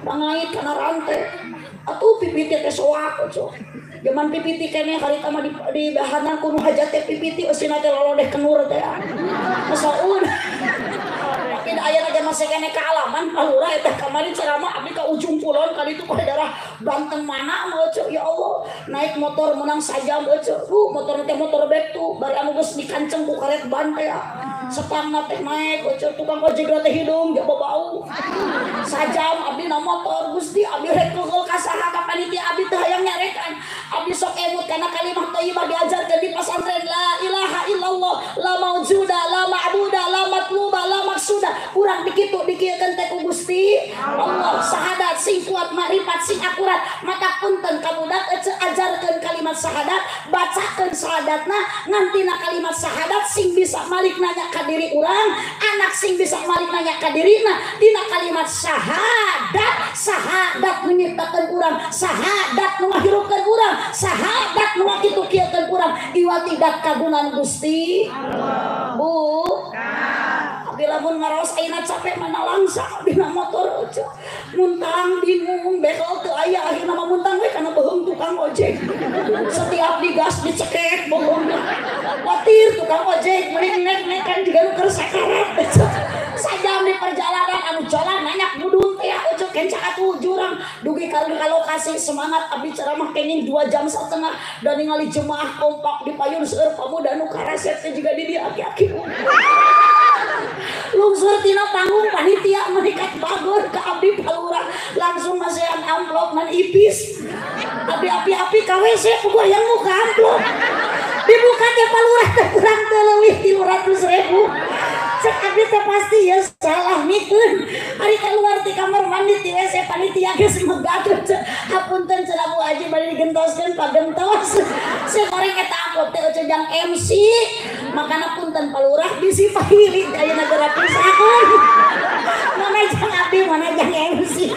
Mangait kana rantai. Atuh pipiti teh soak atuh. Zaman pipiti keneh harita mah di bahanan ku nu hajat teh pipiti eusina teh lolodeh kenur teh. Masaun. Tapi da aya lagi masih keneh kaalaman palura eta kamari ceramah abdi ka ujung kulon kali itu ka daerah Banten mana mah ece ya Allah naik motor menang sajam ece. Motor teh motor bek tuh bari anu geus dikanceng ku karet ban teh. Setangna teh naik ece tukang ojek teh hidung jaba bau. Sajam abdi na motor Gusti abdi rek keul ka saha ka panitia abdi teh hayang nyarekan. Abdi sok emut kana kalimah thayyibah diajarkeun di pasantren la ilaha illallah la maujuda la ma'buda la matluba la maksuda. Urang dikitu dikieukeun teh ku Gusti Allah syahadat sing kuat makrifat sing akurat maka punten ka budak ece ajarkeun kalimat syahadat bacakeun syahadatna ngantina kalimat syahadat sing bisa malik nanya ka diri urang anak sing bisa malik nanya ka dirina dina kalimat syahadat syahadat nu nyiptakeun urang syahadat nu ngahirupkeun urang syahadat nu kitu kieukeun urang iwatidat kagunan Gusti Allah. Bu abdi lamun ngaraos ayeuna capek mana langsa dina motor ece muntang bingung bekel teu aya akhirna mah muntang we kana beuheung tukang ojek setiap digas dicekek beuheungna watir tukang ojek mending nek-nek kan juga nu keur sakarat ece sajam di perjalanan anu jalan nanyak mudun teh ece kenca atuh jurang dugi ka lokasi semangat abdi ceramah kenging 2,5 jam dan ningali jemaah kompak di payun seueur pamuda nu karesep teh juga di dieu aki-aki lungsur tina panggung panitia menikat bagor ke abdi palura langsung masihan amplop ngan ipis abdi api-api ka WC puguh hayang muka amplop dibuka teh palura teh kurang teu leuwih 300.000 cek abdi teh pasti ya salah mikeun ari keluar ti kamar mandi ti WC panitia geus megat cek hapunten cenah Bu Haji bade digentoskeun pagentos si goreng eta amplop teh eueuh jang MC makana punten palurah bisi pahili ayeuna geura pisakeun mana jang abdi mana jang MC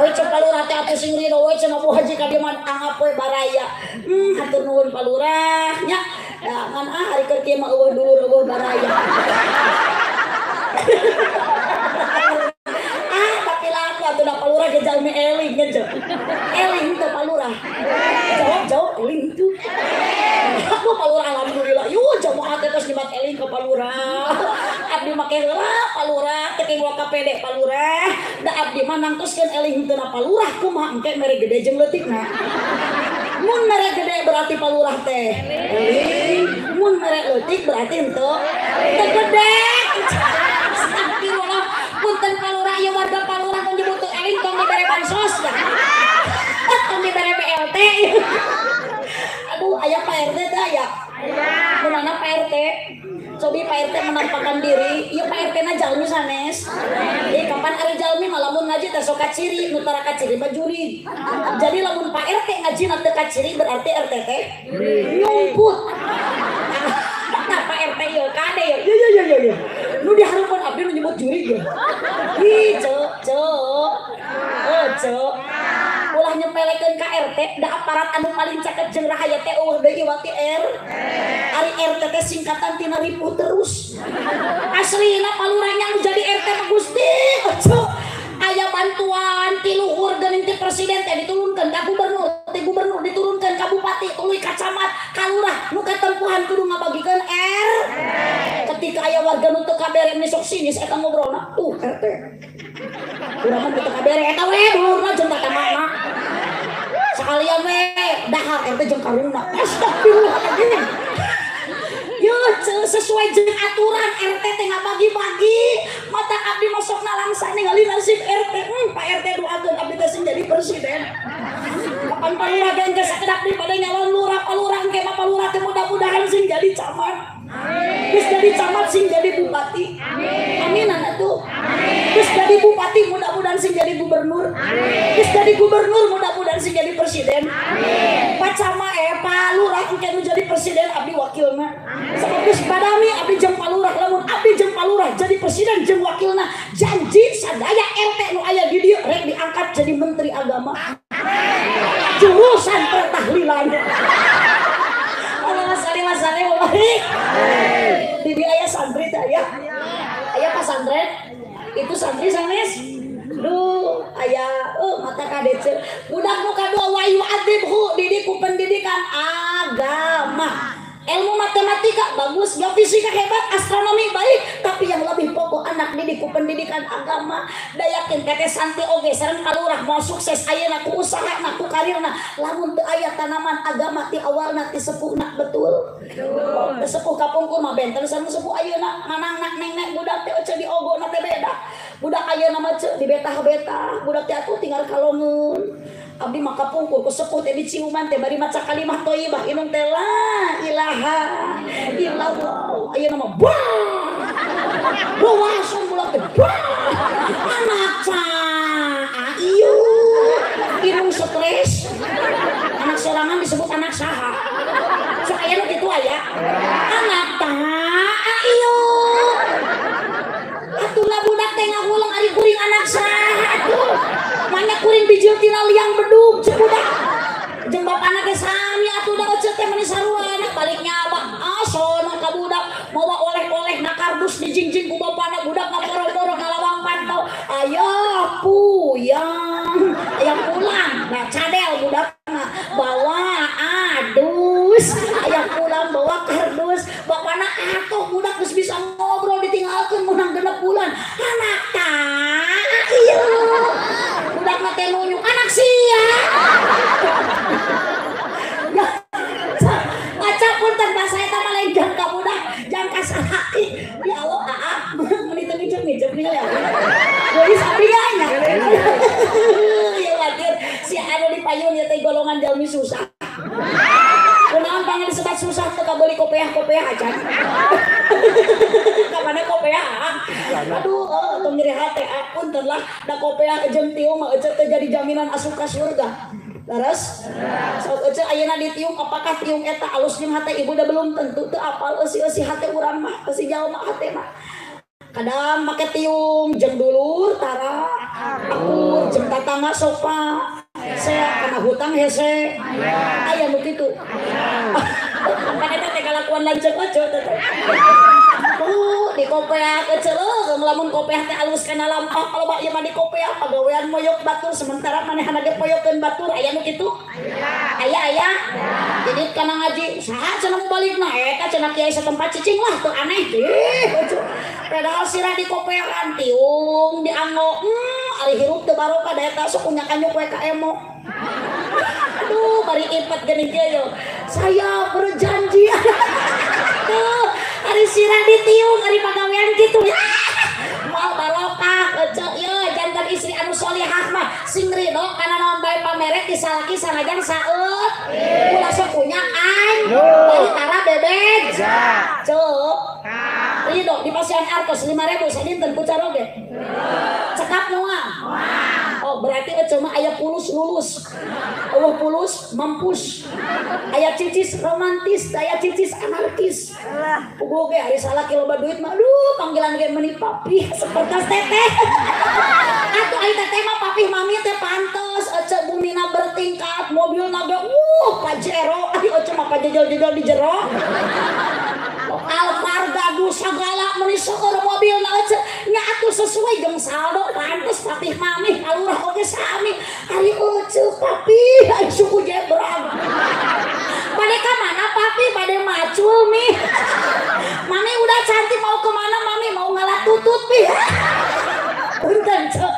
oi cek palurah teh atuh sing ridho we cenah Bu Haji ka dieu mah anggap we baraya hatur nuhun palurah nya ngan ah ari keur kieu mah eueuh dulur eueuh baraya ah tapi laku atuh da palurah ge jalmi eling nya cek eling teu palurah jawab jawab eling tuh aku palurah alhamdulillah yuh jamaah teh tos nyebat eling ka palurah abdi make heula palurah teh keng waka pede palurah da abdi mah nangtoskeun eling teu na palurah kumaha engke mere gede jeung leutikna mun mere gede berarti palurah teh eling mun mere leutik berarti henteu teu gede astagfirullah punten palurah ieu warga palurah mun nyebut teu eling tong dibere bansos dah tong dibere BLT aduh aya Pak RT teh aya Mana Pak RT cobi Pak RT menampakkan diri ieu Pak RT na jalmi sanes ieu kapan ari jalmi mah lamun ngaji teh sok kaciri nu tara kaciri mah jurig jadi lamun Pak RT ngaji na teu kaciri berarti RT teh nyumput nah Pak RT ieu kade ieu ye ye ye ye nu dihareupeun abdi nu nyebut jurig ye ih ceu ceu oh ceu ulah nyepelekeun ka RT da aparat anu paling caket jeung rahayat teh eueuh deui wati R ari RT teh singkatan tina ripuh terus aslina palurahnya anu jadi RT mah Gusti ojo aya bantuan ti luhur geuning ti presiden teh diturunkeun ka gubernur ti gubernur diturunkeun ka bupati tuluy ka camat ka lurah nu katempuhan kudu ngabagikeun R ketika aya warga nu teu kabere sok sinis eta ngobrolna tuh RT urang mah teu kabere eta we dulurna jeung tatamana sekalian we dahar RT jeung karungna astagfirullahaladzim Yo, sesuai jeung aturan RT teh ngabagi-bagi mata abdi masukna langsa ningali nasib RT Pak RT doakeun abdi teh sing jadi presiden kapan palurah ge engke sakedap deui bade nyalon lurah palurah engke mah palurah teh mudah-mudahan sing jadi camat amin geus jadi camat sing jadi bupati amin amin atuh amin geus jadi bupati mudah-mudahan sing jadi gubernur amin geus jadi gubernur mudah-mudahan sing jadi presiden amin. Pak Camat, Pak Lurah engke nu jadi presiden abdi wakilna. Sabab geus badami abdi jeung Pak Lurah, lamun abdi jeung Pak Lurah jadi presiden jeung wakilna, janji sadaya RT nu aya di dieu rek diangkat jadi menteri agama. Jurusan pertahlilan. Allahumma shalli wa sallim wa barik. Di dieu aya santri teh aya. Aya pasantren. Itu santri sanes. Duh, aya mata kadece. Budak nu kadua wa yu'adzibhu, didik ku pendidikan agama. Ilmu matematika bagus, geofisika hebat, astronomi baik, tapi yang lebih pokok anak didik ku pendidikan agama. Da yakin teteh santi oge sareng kalurah mau sukses ayeuna ku usahana ku karirna, lamun teu aya tanaman agama ti awalna ti sepuhna betul. Betul. Sepuh kapungkur mah benten sareng sepuh ayeuna manangna nengnek budak teh euceu diogona teh beda. Budak ayeuna mah ceu dibetah-betah, budak teh atuh tinggal kalongeun. Abdi mah kapungkur ku sepuh teh diciuman teh bari maca kalimah thayyibah inung teh la ilaha illallah. Ayeuna mah bah. Wawasan budak teh bah. Anak caa ieu inung stres. Anak sorangan disebut anak saha. Sok aya nu kitu aya. Anak taa ieu. Atulah budak teh ngahuleng ari kuring anak saha atuh. Manya kuring bijil tina liang bedug cek budak. Jeung bapana ge sami atuh da eceu teh meuni sarua anak balik nyaba. Ah sono ka budak mawa oleh-oleh na kardus dijingjing ku bapana budak ngaporo-poro ngalawang pantau. Ayah puyang, ayah pulang. Nah cadel budakna bawa adus, ayah pulang bawa kardus. Bapana atuh budak geus bisa ngobrol ditinggalkeun meunang 6 bulan. Anak tah ieu. Budak teh nunjuk anak sia. Ngaca punten bahasa eta mah lain jangka budak, jangka salaki. Ya Allah, aa meuni teu ngijep-ngijep nih ya. Geulis abdi nya. Ya wadir si anu di payun ieu teh golongan jalmi susah. Kunaon panggil disebat susah teu kabeuli kopeah-kopeah acan. Ka mana kopeah? Aduh, tong nyeri hate punten lah da kopeah jeung tiung mah eceu teu jadi jaminan asup ka surga. Leres? Sok eceu ayeuna ditiung apakah tiung eta alus jeung hate ibu da belum tentu teu apal eusi-eusi hate urang mah, eusi jalma hate mah. Kadang make tiung jeung dulur tara akur jeung tatangga sopa. Saya kana hutang hese. Aya nu kitu. Kan eta teh kalakuan lanceuk eceu teh. Di kopeah eceu lamun kopeah teh alus kana lampah kalau ieu mah di kopeah pagawean moyok batur sementara manehna ge poyokeun batur aya nu kitu? Aya aya. Jadi kana ngaji saha cenah nu balikna eta cenah kiai satempat cicing lah teu aneh ih eceu. Padahal sirah di kopeahan tiung dianggo ari hirup teu barokah da eta sok unyak-anyuk we ka emo. Aduh bari ipet geuning kieu yo. Saya berjanji. Tuh ari sirah ditiung ari pagawean kitu. Moal barokah eceu ieu jantan istri anu solihah mah sing ridho kana naon bae pamere ti salaki sanajan saeut. Ulah sok unyak-anyuk bari tara bebek. Ceup. Ridho di pasian artos 5.000 sadinten ku caroge. Cekap moal. Oh berarti eceu mah aya pulus lulus. Eueuh pulus mampus. Aya cicis romantis, aya cicis anarkis. Puguh ge ari salaki loba duit mah aduh panggilan ge meuni papih sepertos teteh. Atuh ari teteh mah papih mami teh pantes eceu bumina bertingkat, mobilna ge Pajero, ari eceu mah pajejol-jejol di jero. Alphard gaduh sagala meuni seueur mobilna eceu nya atuh sesuai jeung saldo pantes papih mami kalurah oge sami ari eceu papih ari suku jebrag. Bade ka mana papi? Bade macul mi. Mami udah cantik mau kemana mami? Mau ngalah tutut pi. Punten ceu.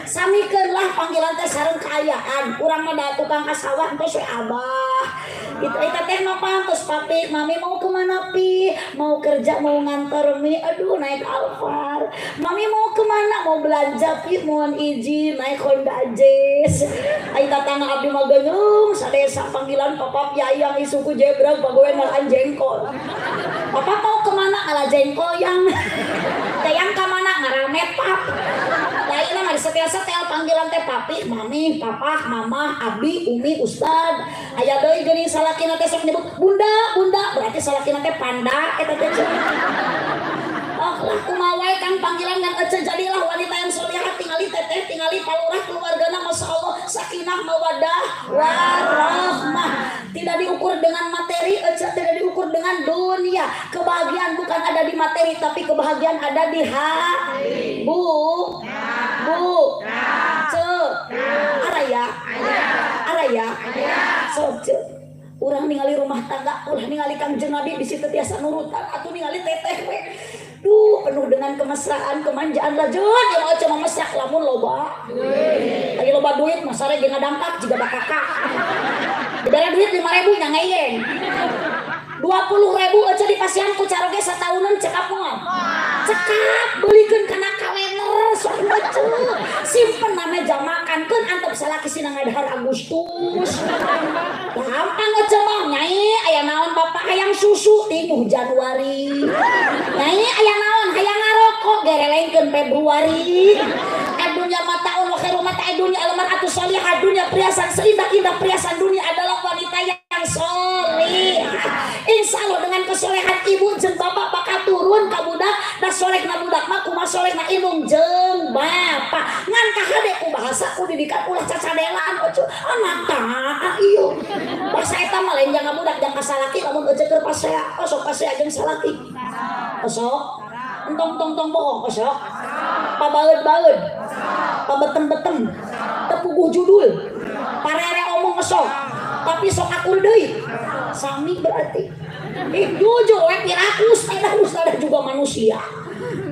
Samikeun lah panggilan teh sareng kaayaan. Urang mah da tukang ka sawah engke we abah. Itu eta teh mah pantes papi, mami mau kemana pi? Mau kerja mau ngantor mi? Aduh naik Alphard. Mami mau kemana? Mau belanja pi? Mohon izin naik Honda Jazz. Ai tatangga abdi mah geunyung sadesa panggilan papa yayang isuku jebrag pagawean ngalaan jengkol. Papa mau kemana? Ngala jengkol yang. Tayang ka mana? Ngaramet pap. Lainna mah setel-setel panggilan teh papi, mami, papa, mama, abi, umi, ustad. Aya deui geuning salakina teh sok nyebut bunda, bunda, berarti salakina teh panda eta teh. Oh lah kumaha wae kang panggilan ngan ece jadilah wanita yang solehah tingali teteh tingali palurah keluargana masyaallah sakinah mawaddah warahmah. Tidak diukur dengan materi, ece tidak diukur dengan dunia. Kebahagiaan bukan ada di materi tapi kebahagiaan ada di hati. Bu, bu, ce, araya, araya, sok ce. Urang ningali rumah tangga, ulah ningali Kangjeng Nabi bisi teu tiasa nurutan atuh ningali teteh we. Duh, penuh dengan kemesraan, kemanjaan lanjut. Ya mau cuma mesak lamun loba. Lagi loba duit, masare jeung ngadangkak jiga bakakak. Dibere duit 5.000 nya ngeyeng. 20.000 aja di pasian ku caroge sataunan cekap moal. Cekap beulikeun kana kalender sok baca. Simpen na meja makan keun antep salaki sina ngadahar Agustus. Gampang aja mah nyai aya naon bapak hayang susu tinuh Januari. Nyai aya naon hayang ngarokok gerelengkeun Februari. Dunya mataun wa khairu mata'i dunya al-mar'atu sholihah, dunya perhiasan seindah-indah perhiasan dunia adalah wanita yang sholihah. Insya Allah dengan kesolehan ibu jeung bapak bakal turun ka budak, da solehna budak mah kumaha solehna indung jeung bapak. Ngan kahade ku bahasa ku didikan ulah cacadelan ojo anak tah ieu. Bahasa eta mah lain jang budak jang ka salaki lamun ece keur pasea, osok pasea jeung salaki. Osok entong tong tong bohong osok. Pabaeud-baeud. Pabetem-betem. Tepuguh judul. Parere omong osok. Tapi sok akur deui. Sami berarti. Jujur we pirakus eta ustad juga manusia.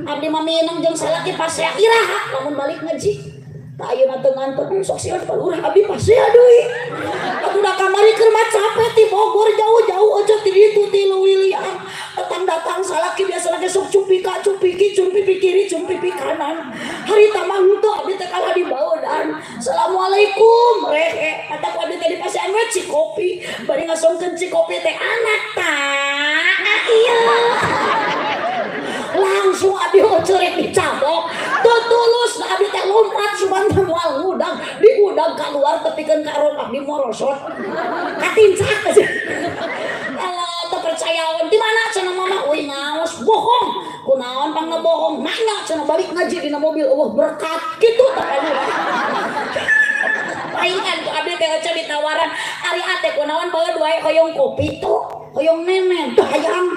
Abdi mah minang jeung salaki pasea iraha lamun balik ngaji. Tak ayeuna teu ngantuk sok sieun palurah abdi pasea deui. Atuh da kamari keur mah capek ti Bogor jauh-jauh aja ti ditu ti Leuwiliang. Datang-datang salaki biasa lagi sok cupika cupiki cumpipi kiri cumpipi kanan. Harita mah henteu abdi teh kalah dibaodan. Assalamualaikum rehe. Kata ku abdi teh di pasean we cikopi. Bari ngasongkeun cikopi teh anak tah ieu. Langsung abdi ocerek dicabok. Teu tulus abdi teh lompat suban teh moal ngudang, diudang keluar tepikeun ka ron abdi morosot. Katincak aja. Alah teu percayaeun di mana cenah mama euy ngaos bohong. Kunaon pangna bohong? Nanya cenah balik ngaji dina mobil eueuh berkat kitu tah kalurah. Paingan ku abdi teh ece ditawaran ari ate kunaon bae wae hoyong kopi tuh, hoyong nenen teu hayang.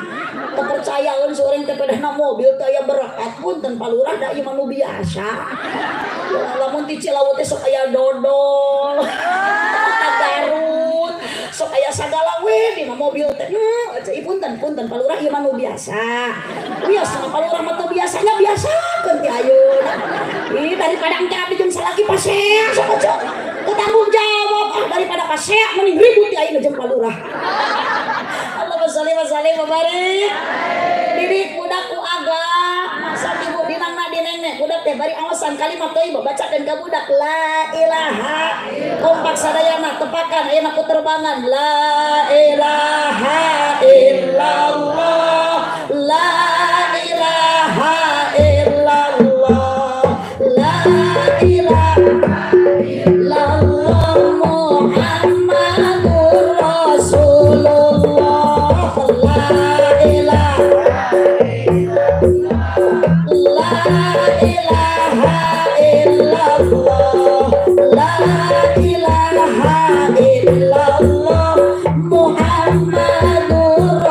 Teu percayaeun seuring teh pedahna mobil teh aya berkat punten palurah da ieu mah nu biasa. Lamun ti Cilawu teh sok aya dodol. Garut sok aya sagala we dina mobil teh. Ece punten punten palurah ieu mah nu biasa. Wios mah palurah mah teu biasanya biasakeun ti ayeuna. Ih daripada engke abdi jeung salaki pasea sok ece. Teu tanggung jawab ah daripada pasea mending ribut ti ayeuna jeung palurah. Allahumma sholli wa sallim wa barik. Didik budak ku agama masa ibu binangna di nenek budak teh bari awasan kalimat thayyibah bacakeun ka budak la ilaha kompak sadayana tepakan ayeuna ku terbangan la ilaha illallah la ilaha illallah la ilaha illallah Muhammadur Rasulullah la ilaha la ilaha illallah la ilaha illallah Muhammadur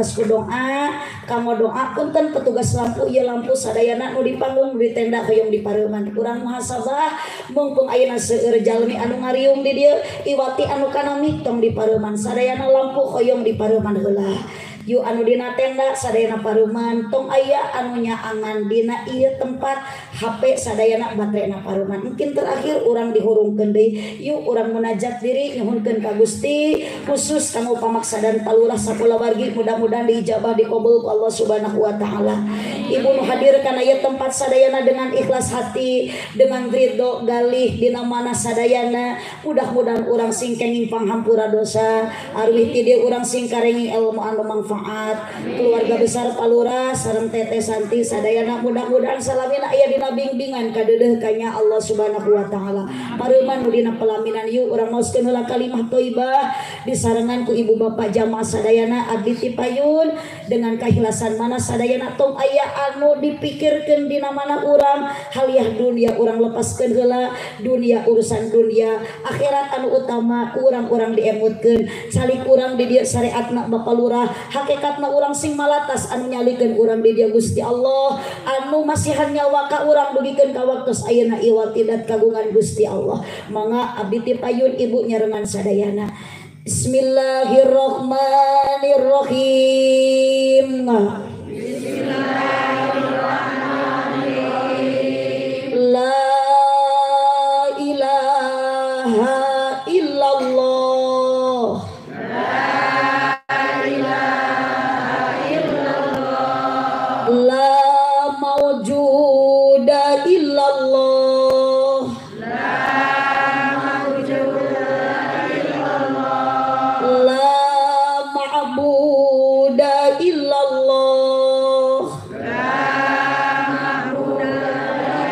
ditumbas ku doa kanggo doa punten petugas lampu ieu lampu sadayana nu di panggung di tenda hoyong dipareuman urang muhasabah mumpung ayeuna seueur jalmi anu ngariung di dieu iwati anu kana tong dipareuman sadayana lampu hoyong dipareuman heula. Yu anu dina tenda sadayana paruman tong aya anu nyaangan dina ieu tempat HP sadayana baterena paruman. Mungkin terakhir urang dihurungkeun deui yuk urang munajat diri nyuhunkeun ka Gusti khusus kanggo pamaksadan palurah sakulawargi mudah-mudahan diijabah dikabul ku Allah Subhanahu wa taala. Ibu nu hadir kana ieu tempat sadayana dengan ikhlas hati dengan ridho galih dina mana sadayana mudah-mudahan urang sing kenging panghampura dosa arwih ti dieu urang sing karenging ilmu anu mangfaat keluarga besar Palura sareng Teteh Santi sadayana mudah-mudahan salamina aya dina bimbingan kadeudeuh ka nya Allah Subhanahu wa taala. Pareuman nu dina pelaminan yuk urang maoskeun heula kalimah thayyibah disarengan ku ibu bapak jamaah sadayana abdi ti payun dengan kahilasan mana sadayana tong aya anu dipikirkeun dina mana urang haliah dunia urang lepaskeun heula dunia urusan dunia akhirat anu utama urang-urang diemutkeun calik urang di dieu syariatna Bapak Lurah hakikatna urang sing malatas anu nyalikeun urang di dieu Gusti Allah anu masihan nyawa ka urang dugikeun ka waktos ayeuna iwatidat kagungan Gusti Allah. Mangga abdi ti payun ibu nyarengan sadayana. Bismillahirrahmanirrahim. Bismillahirrahmanirrahim. La ilaha illallah. La ilaha illallah. La mawjuda illallah. La mawjuda illallah. La ma'buda illallah. La ma'buda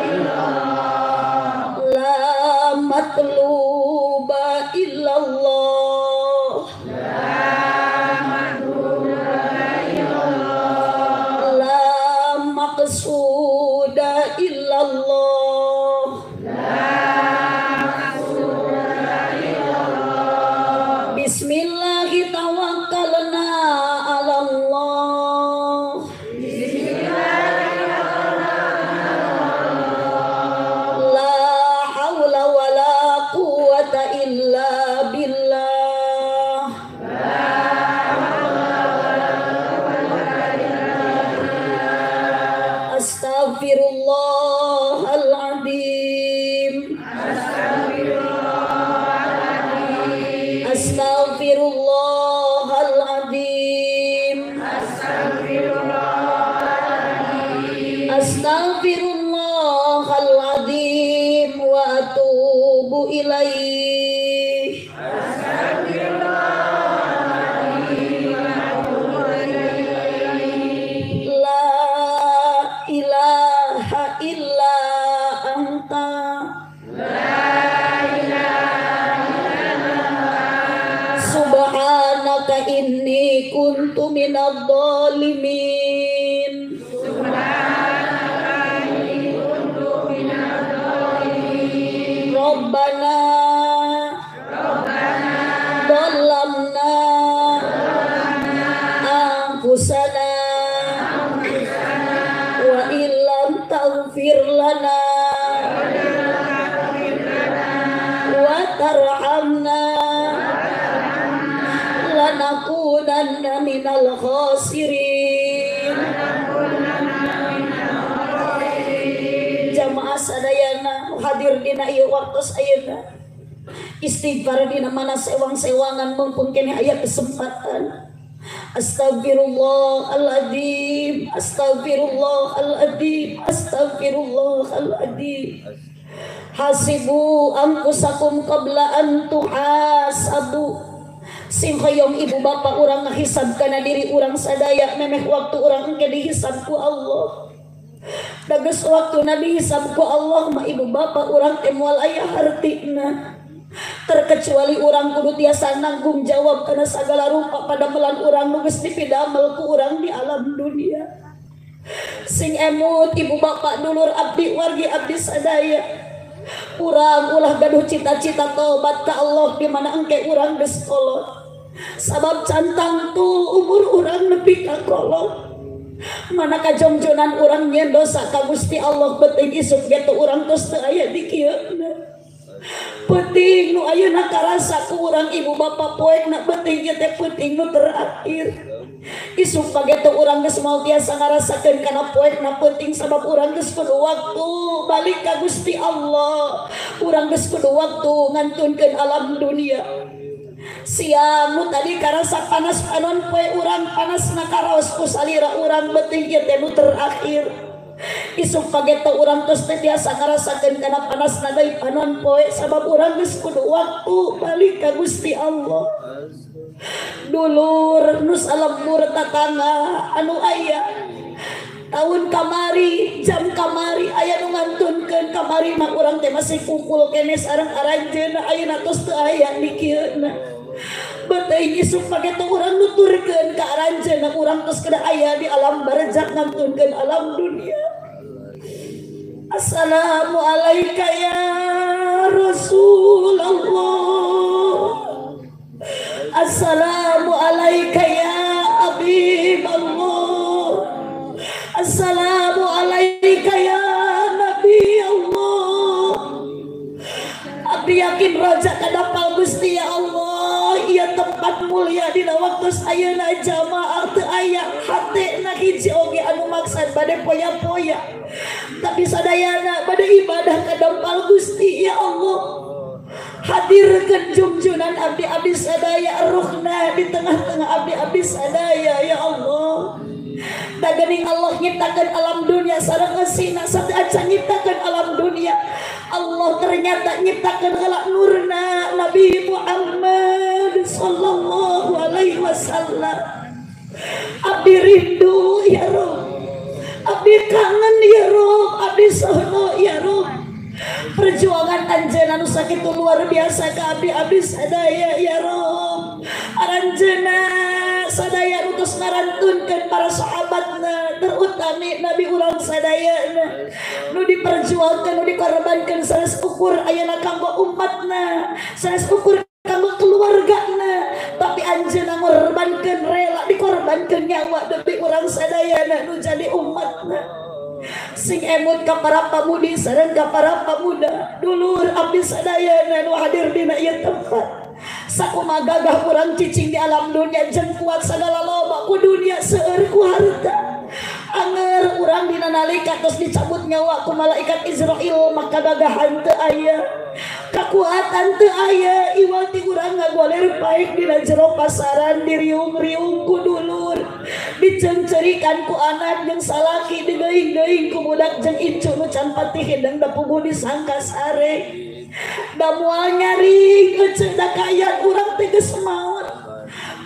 illallah. La matluba illallah. La matluba illallah. La maqsuda illallah. La maqsuda illallah. Bismillahi tawakkalna 'ala Allah. Bismillahirrahmanirrahim. La haula wala quwata illa billah. La haula wala quwata illa billah. Astaghfirullahaladzim. Astaghfirullahaladzim. Astaghfirullahaladzim. Astaghfirullahaladzim. Astaghfirullahaladzim wa atubu ilaih. Astaghfirullahaladzim wa atubu ilaih. La ilaha illa anta. La ilaha illa anta. Subhanaka inni kuntu minadh dhalimin. Subhanaka inni kuntu minadh dhalimin. Rabbana dhalamna anfusana wa illam taghfir lana wa tarhamna lanakunanna minal khasirin. Jamaah sadayana hadir dina ieu waktos ayeuna istighfar dina mana sewang-sewangan mumpung keneh aya kesempatan. Astagfirullahaladzim, astagfirullahaladzim, astagfirullahaladzim. Hasibu anfusakum qabla an tuhasabu. Sing hoyong ibu bapak urang ngahisab kana diri urang sadaya memeh waktu urang engke dihisab ku Allah. Dages waktu dihisab ku Allah mah ibu bapak urang teh moal aya hartina. Terkecuali urang kudu tiasa nanggung jawab kana sagala rupa padamelan urang nu geus dipidamel ku urang di alam dunia. Sing emut ibu bapak dulur abdi wargi abdi sadaya. Urang ulah gaduh cita-cita tobat ka Allah di mana engke urang geus kolot. Sabab cantang tu umur urang nepi ka kolot. Mana kajongjonan urang nyen dosa ka Gusti Allah beuting isuk ge teu urang tos teu aya di kieu. Peuting nu ayeuna karasa ku urang ibu bapa poekna beuting ieu teh peuting nu terakhir. Isuk page teu urang geus moal tiasa ngarasakeun kana poekna peuting sabab urang geus kudu waktu balik ka Gusti Allah. Urang geus kudu waktu ngantunkeun alam dunia. Siang nu tadi karasa panas panon poe urang panasna karaos ku salira urang beuting ieu teh nu terakhir. Isuk page teu urang tos teu tiasa ngarasakeun kana panasna deui panon poe sabab urang geus kudu waktu balik ka Gusti Allah. Dulur nu salembur tatangga anu aya tahun kamari jam kamari aya nu ngantunkeun kamari mah urang teh masih kumpul keneh sareng aranjeunna ayeuna tos teu aya di kieuna. Beuteung isuk page teh urang nuturkeun ka aranjeunna urang tos kada aya di alam barzakh ngantunkeun alam dunia. Assalamu alayka ya Rasulullah. Assalamu alayka ya Habib Allah. Assalamu alayka ya Nabi Allah. Abdi yakin raja kadapal Gusti ya Allah. Ieu tempat mulia dina waktu ayeuna jamaah teu aya hatena hiji oge anu maksad bade poya-poya. Tapi sadayana bade ibadah kadampal Gusti ya Allah. Hadirkeun jungjunan abdi-abdi sadaya ruhna di tengah-tengah abdi-abdi sadaya ya Allah. Da geuning Allah nyiptakeun alam dunia sareng eusina sateu acan nyiptakeun alam dunia. Allah ternyata nyiptakeun heula nurna Nabi Muhammad sallallahu alaihi wasallam. Abdi rindu ya Rob, abdi kangen ya Rob, abdi sono ya Rob. Perjuangan anjeunna nu sakitu luar biasa ka abdi-abdi sadaya ya Rob. Aranjeunna sadaya nu tos ngarantunkeun para sahabatna terutami Nabi urang sadayana nu diperjuangkeun nu dikorbankeun sanes ukur ayeuna kanggo umatna, sanes ukur kanggo keluargana, tapi anjeunna ngorbankeun rela dikorbankeun nyawa demi urang sadayana nu jadi umatna. Sing emut ka para pamudi sareng ka para pamuda dulur abdi sadayana nu hadir dina ieu tempat. Sakumaha gagah urang cicing di alam dunia jeung kuat sagala loba ku dunia seueur ku harta. Anger urang dina nalika tos dicabut nyawa ku malaikat Israil maka gagahan teu aya, kakuatan teu aya, iwal ti urang ngagoler paek dina jero pasaran diriung-riung ku dulur, diceungceurikan ku anak jeung salaki, digeuing-geuing ku budak jeung incu nu can patih hideng da puguh disangka sare. Da moal nyaring eceu da kaayaan urang teh geus maot.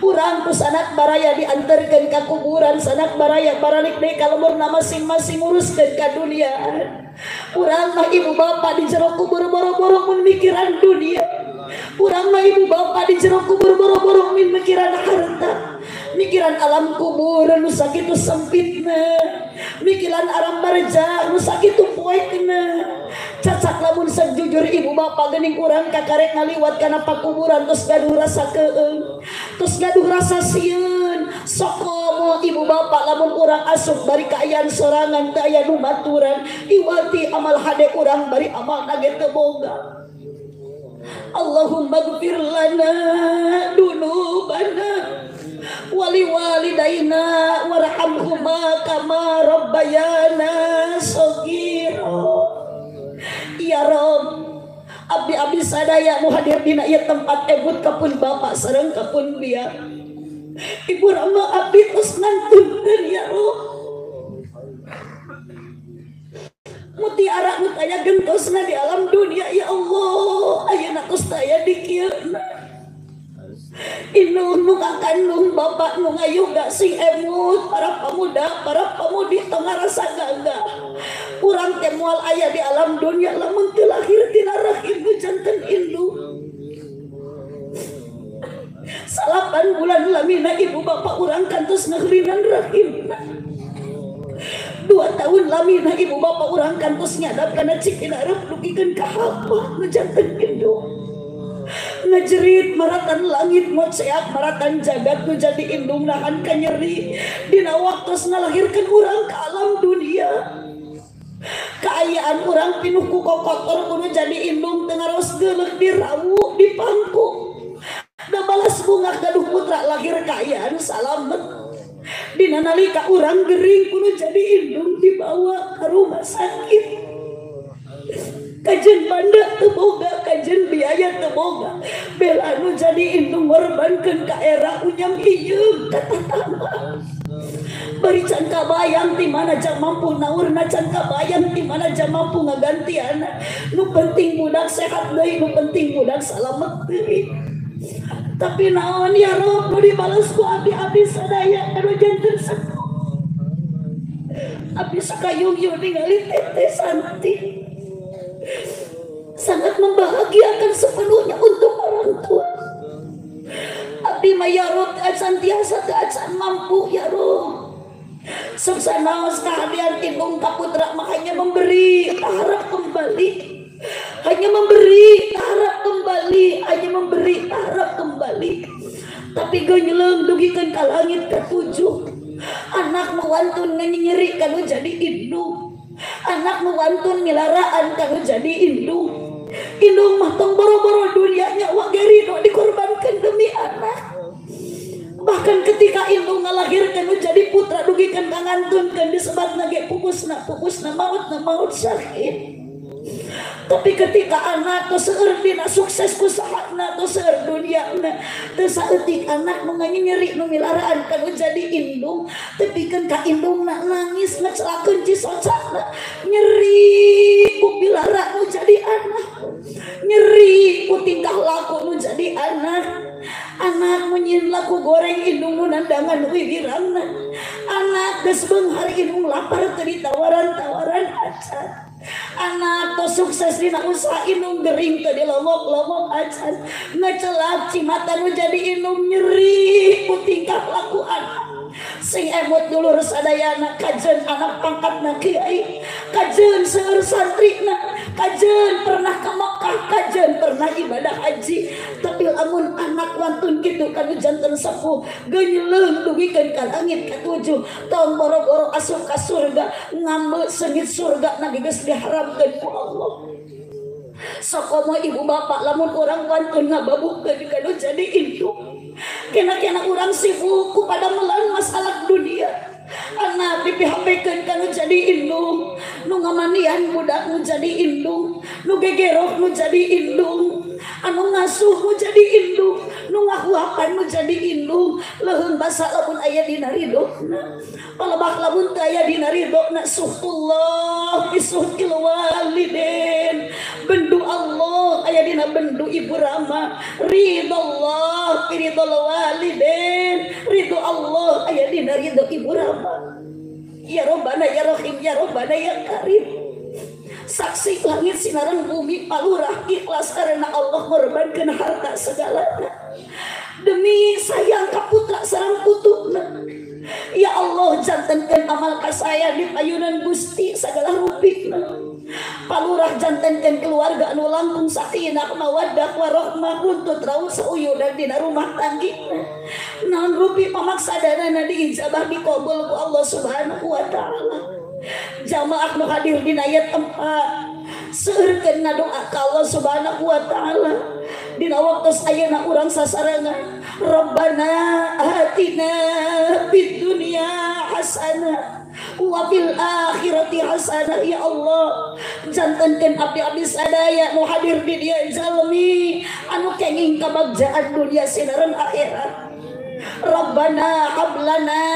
Urang ku sanak baraya diantarkeun ka kuburan, sanak baraya baralik deui ka lemburna masing-masing nguruskeun ka dunia. Urang mah ibu bapa di jero kubur boro-boro mun mikiran dunia. Urang mah ibu bapa di jero kubur boro-boro mun mikiran harta, mikiran alam kubur nu sakitu sempitna, mikiran alam barzakh nu sakitu poekna. Cacak lamun sejujur ibu bapa geuning urang kakarek ngaliwat kana pakuburan terus gaduh rasa keung, terus gaduh rasa sieun. Sokomo ibu bapa lamun urang asup bari kaayaan sorangan teu aya nu baturan, iwati amal hade urang bari amal ge teu boga. Allahumma gfir lana dunubana wali walidaina warhamhuma kama rabbayana shaghira. Ya Rob, abdi-abdi sadaya nu hadir dina ieu tempat ebut kapun bapak sareng kapun biang. Ibu rama abdi tos ngantunkeun ya Rob. Mutiara nu aya gentosna di alam dunia ya Allah, ayeuna tos aya di kieu. Indung nu kakandung bapak nu ngayuga sing emut para pemuda para pemudi tong ngarasa gagah. Urang teh moal aya di alam dunia lamun teu lahir tina rahim nu janten indung. 8 bulan lamina ibu bapak urang kantos ngahlinan rahimna. 2 tahun lamina ibu bapak urang kantos nyadap kana cipinarep dugikeun ka hapa nu janten indung. Ngajerit maratan langit ngoceak maratan jagat nu jadi indung nahan kanyeri dina waktos ngalahirkeun urang ka alam dunia. Kaayaan urang pinuh ku kokotor kudu jadi indung teu ngaros geuleuh dirawu dipangku. Da balas bunga gaduh putra lahir kaayaan salamet. Dina nalika urang gering kudu jadi indung dibawa ke rumah sakit. Kajen banda teu boga, kajen biaya teu boga. Bela nu jadi indung ngorbankeun ka era unyam ieu ka tatamba. Bari can kabayang ti mana jang mampu naurna, can kabayang ti mana jang mampu ngagantiana. Nu penting budak sehat deui, nu penting budak salamet deui. Tapi naon ya Rob nu dibales ku abdi-abdi sadaya anu janten sepuh. Abdi sakayung-yung ningali Teteh Santi. Sangat membahagiakan sepenuhnya untuk orang tua. Abdi mah ya Rob acan tiasa teu acan mampu ya Rob. Sok sanaos kahadian tindung ka putra mah hanya memberi harap kembali. Hanya memberi harap kembali, hanya memberi harap kembali. Tapi genyeleng dugikeun ka langit katujuh. Anak nu wantun nyeri kanu jadi indung. Anak nu wantun milaraan kanu jadi indung. Indung mah tong boro-boro dunia nyawa ge ridho dikorbankeun demi anak. Bahkan ketika indung ngalahirkeun nu jadi putra dugikeun ka ngantunkeun disebatna ge pupusna pupusna mautna maut syahid. Tapi ketika anak teu seueur dina sukses ku sahana teu seueur duniana teu saeutik anak nu nyeri nu milaraan kanu jadi indung tepikeun ka indungna nangis ngecelakeun cisocana nyeri ku pilara nu jadi anak, nyeri ku tingkah laku nu jadi anak. Anak munyin laku goreng indung nu nandangan wiwirangna. Anak geus beunghar indung lapar teu ditawaran-tawaran acan. Anak to sukses dina usaha indung gering teu dilomok-lomok acan. Ngecelak cimata nu jadi indung nyeri ku tingkah laku anak. Sing emot dulur sadayana kajen anak pangkatna kiai, kajen seueur santrina, kajen pernah ke Mekah, kajen pernah ibadah haji. Tapi lamun anak wantun kitu kanu janten sepuh genyeleung dugikeun ka langit katujuh, tong boro-boro asup ka surga, ngambil sengit surga na geus diharamkeun ku Allah. Sakomo ibu bapak lamun urang wantun ngababukeun kanu jadi indung. Kena-kena urang sibuk kepada melan masalah dunia. Anak dipihapekeun kanu jadi indung, nu ngamanian budak nu jadi indung, nu gegeroh nu jadi indung, anu ngasuh nu jadi indung, nu ngahuapan nu jadi indung. Leuheung basa lamun aya dina ridona, palebah lamun teu aya dina ridona. Suhtullah bisuhtil walidin, bendu Allah aya dina bendu ibu rama. Ridallah fi ridal walidin, ridho Allah aya dina ridho ibu rama. Ya Robbana ya Rahim, ya Robbana ya Karim. Saksi langit sinaran bumi palurah ikhlas karena Allah ngorbankeun harta segalana demi sayang ka putra sareng putuna. Ya Allah jantenkeun amal ka saya di payunan Gusti sagala rupina. Palurah jantenkeun keluarga anu langkung sakinah mawaddah warahmah runtut raul sauyunan dina rumah tanggina. Naon rupi pamaksadanana diijabah dikabul ku Allah Subhanahu wa taala. Jamaah nu hadir dina ieu tempat seueurkeun ngadoa ka Allah Subhanahu wa taala. Dina waktos ayeuna urang sasarengan, Rabbana atina fid dunya hasanah wa fil akhirati hasanah. Ya Allah jantenkeun abdi-abdi sadaya nu hadir di dieu jalmi anu kenging kabagjaan dunia sinaran akhirat. Rabbana hab lana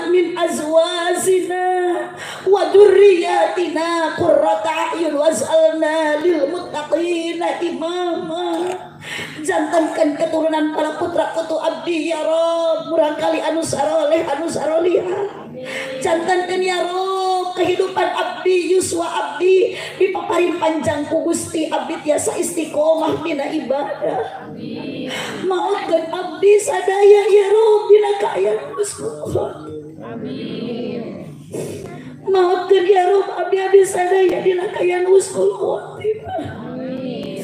min azwajina wa dzurriyyatina qurrata a'yun waj'alna lil muttaqina imama. Jantenkeun keturunan para putra putu abdi ya Rob murangkali anu saroleh anu sarolihah. Jantenkeun ya Rob kehidupan abdi yuswa abdi dipaparin panjang ku Gusti abdi tiasa istiqomah dina ibadah. Mautkeun abdi sadaya ya Rob dina kaayaan husnul. Amin. Mautkeun ya Rob abdi sadaya dina kaayaan husnul khotimah. Amin.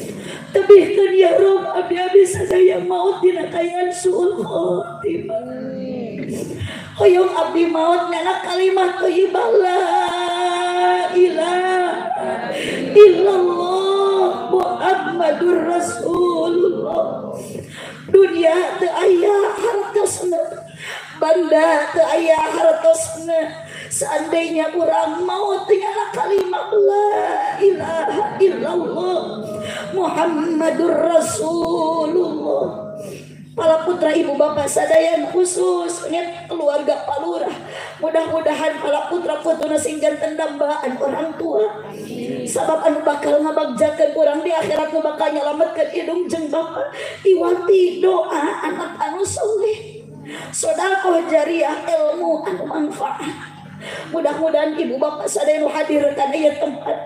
Tebihkeun ya Rob abdi abdi-abdi sadaya maut dina kaayaan suul khotimah. Hoyong abdi maut ngana kalimat thayyibah la ilaha illallah Muhammadur Rasulullah. Dunia teu aya hartosna, banda teu aya hartosna. Seandainya urang maut ngana kalimat la ilaha illallah Muhammadur Rasulullah. Para putra ibu bapak sadayan khusus keluarga Palurah, mudah-mudahan para putra putuna sing janten dambaan orang tua. Sabab anu bakal ngabagjakeun urang di akhirat nu bakal nyalametkeun hidung jeung bapak iwati doa anak anu soleh, sedekah jariah ilmu anu manfaat. Mudah-mudahan ibu bapak sadaya nu hadir kana ieu tempat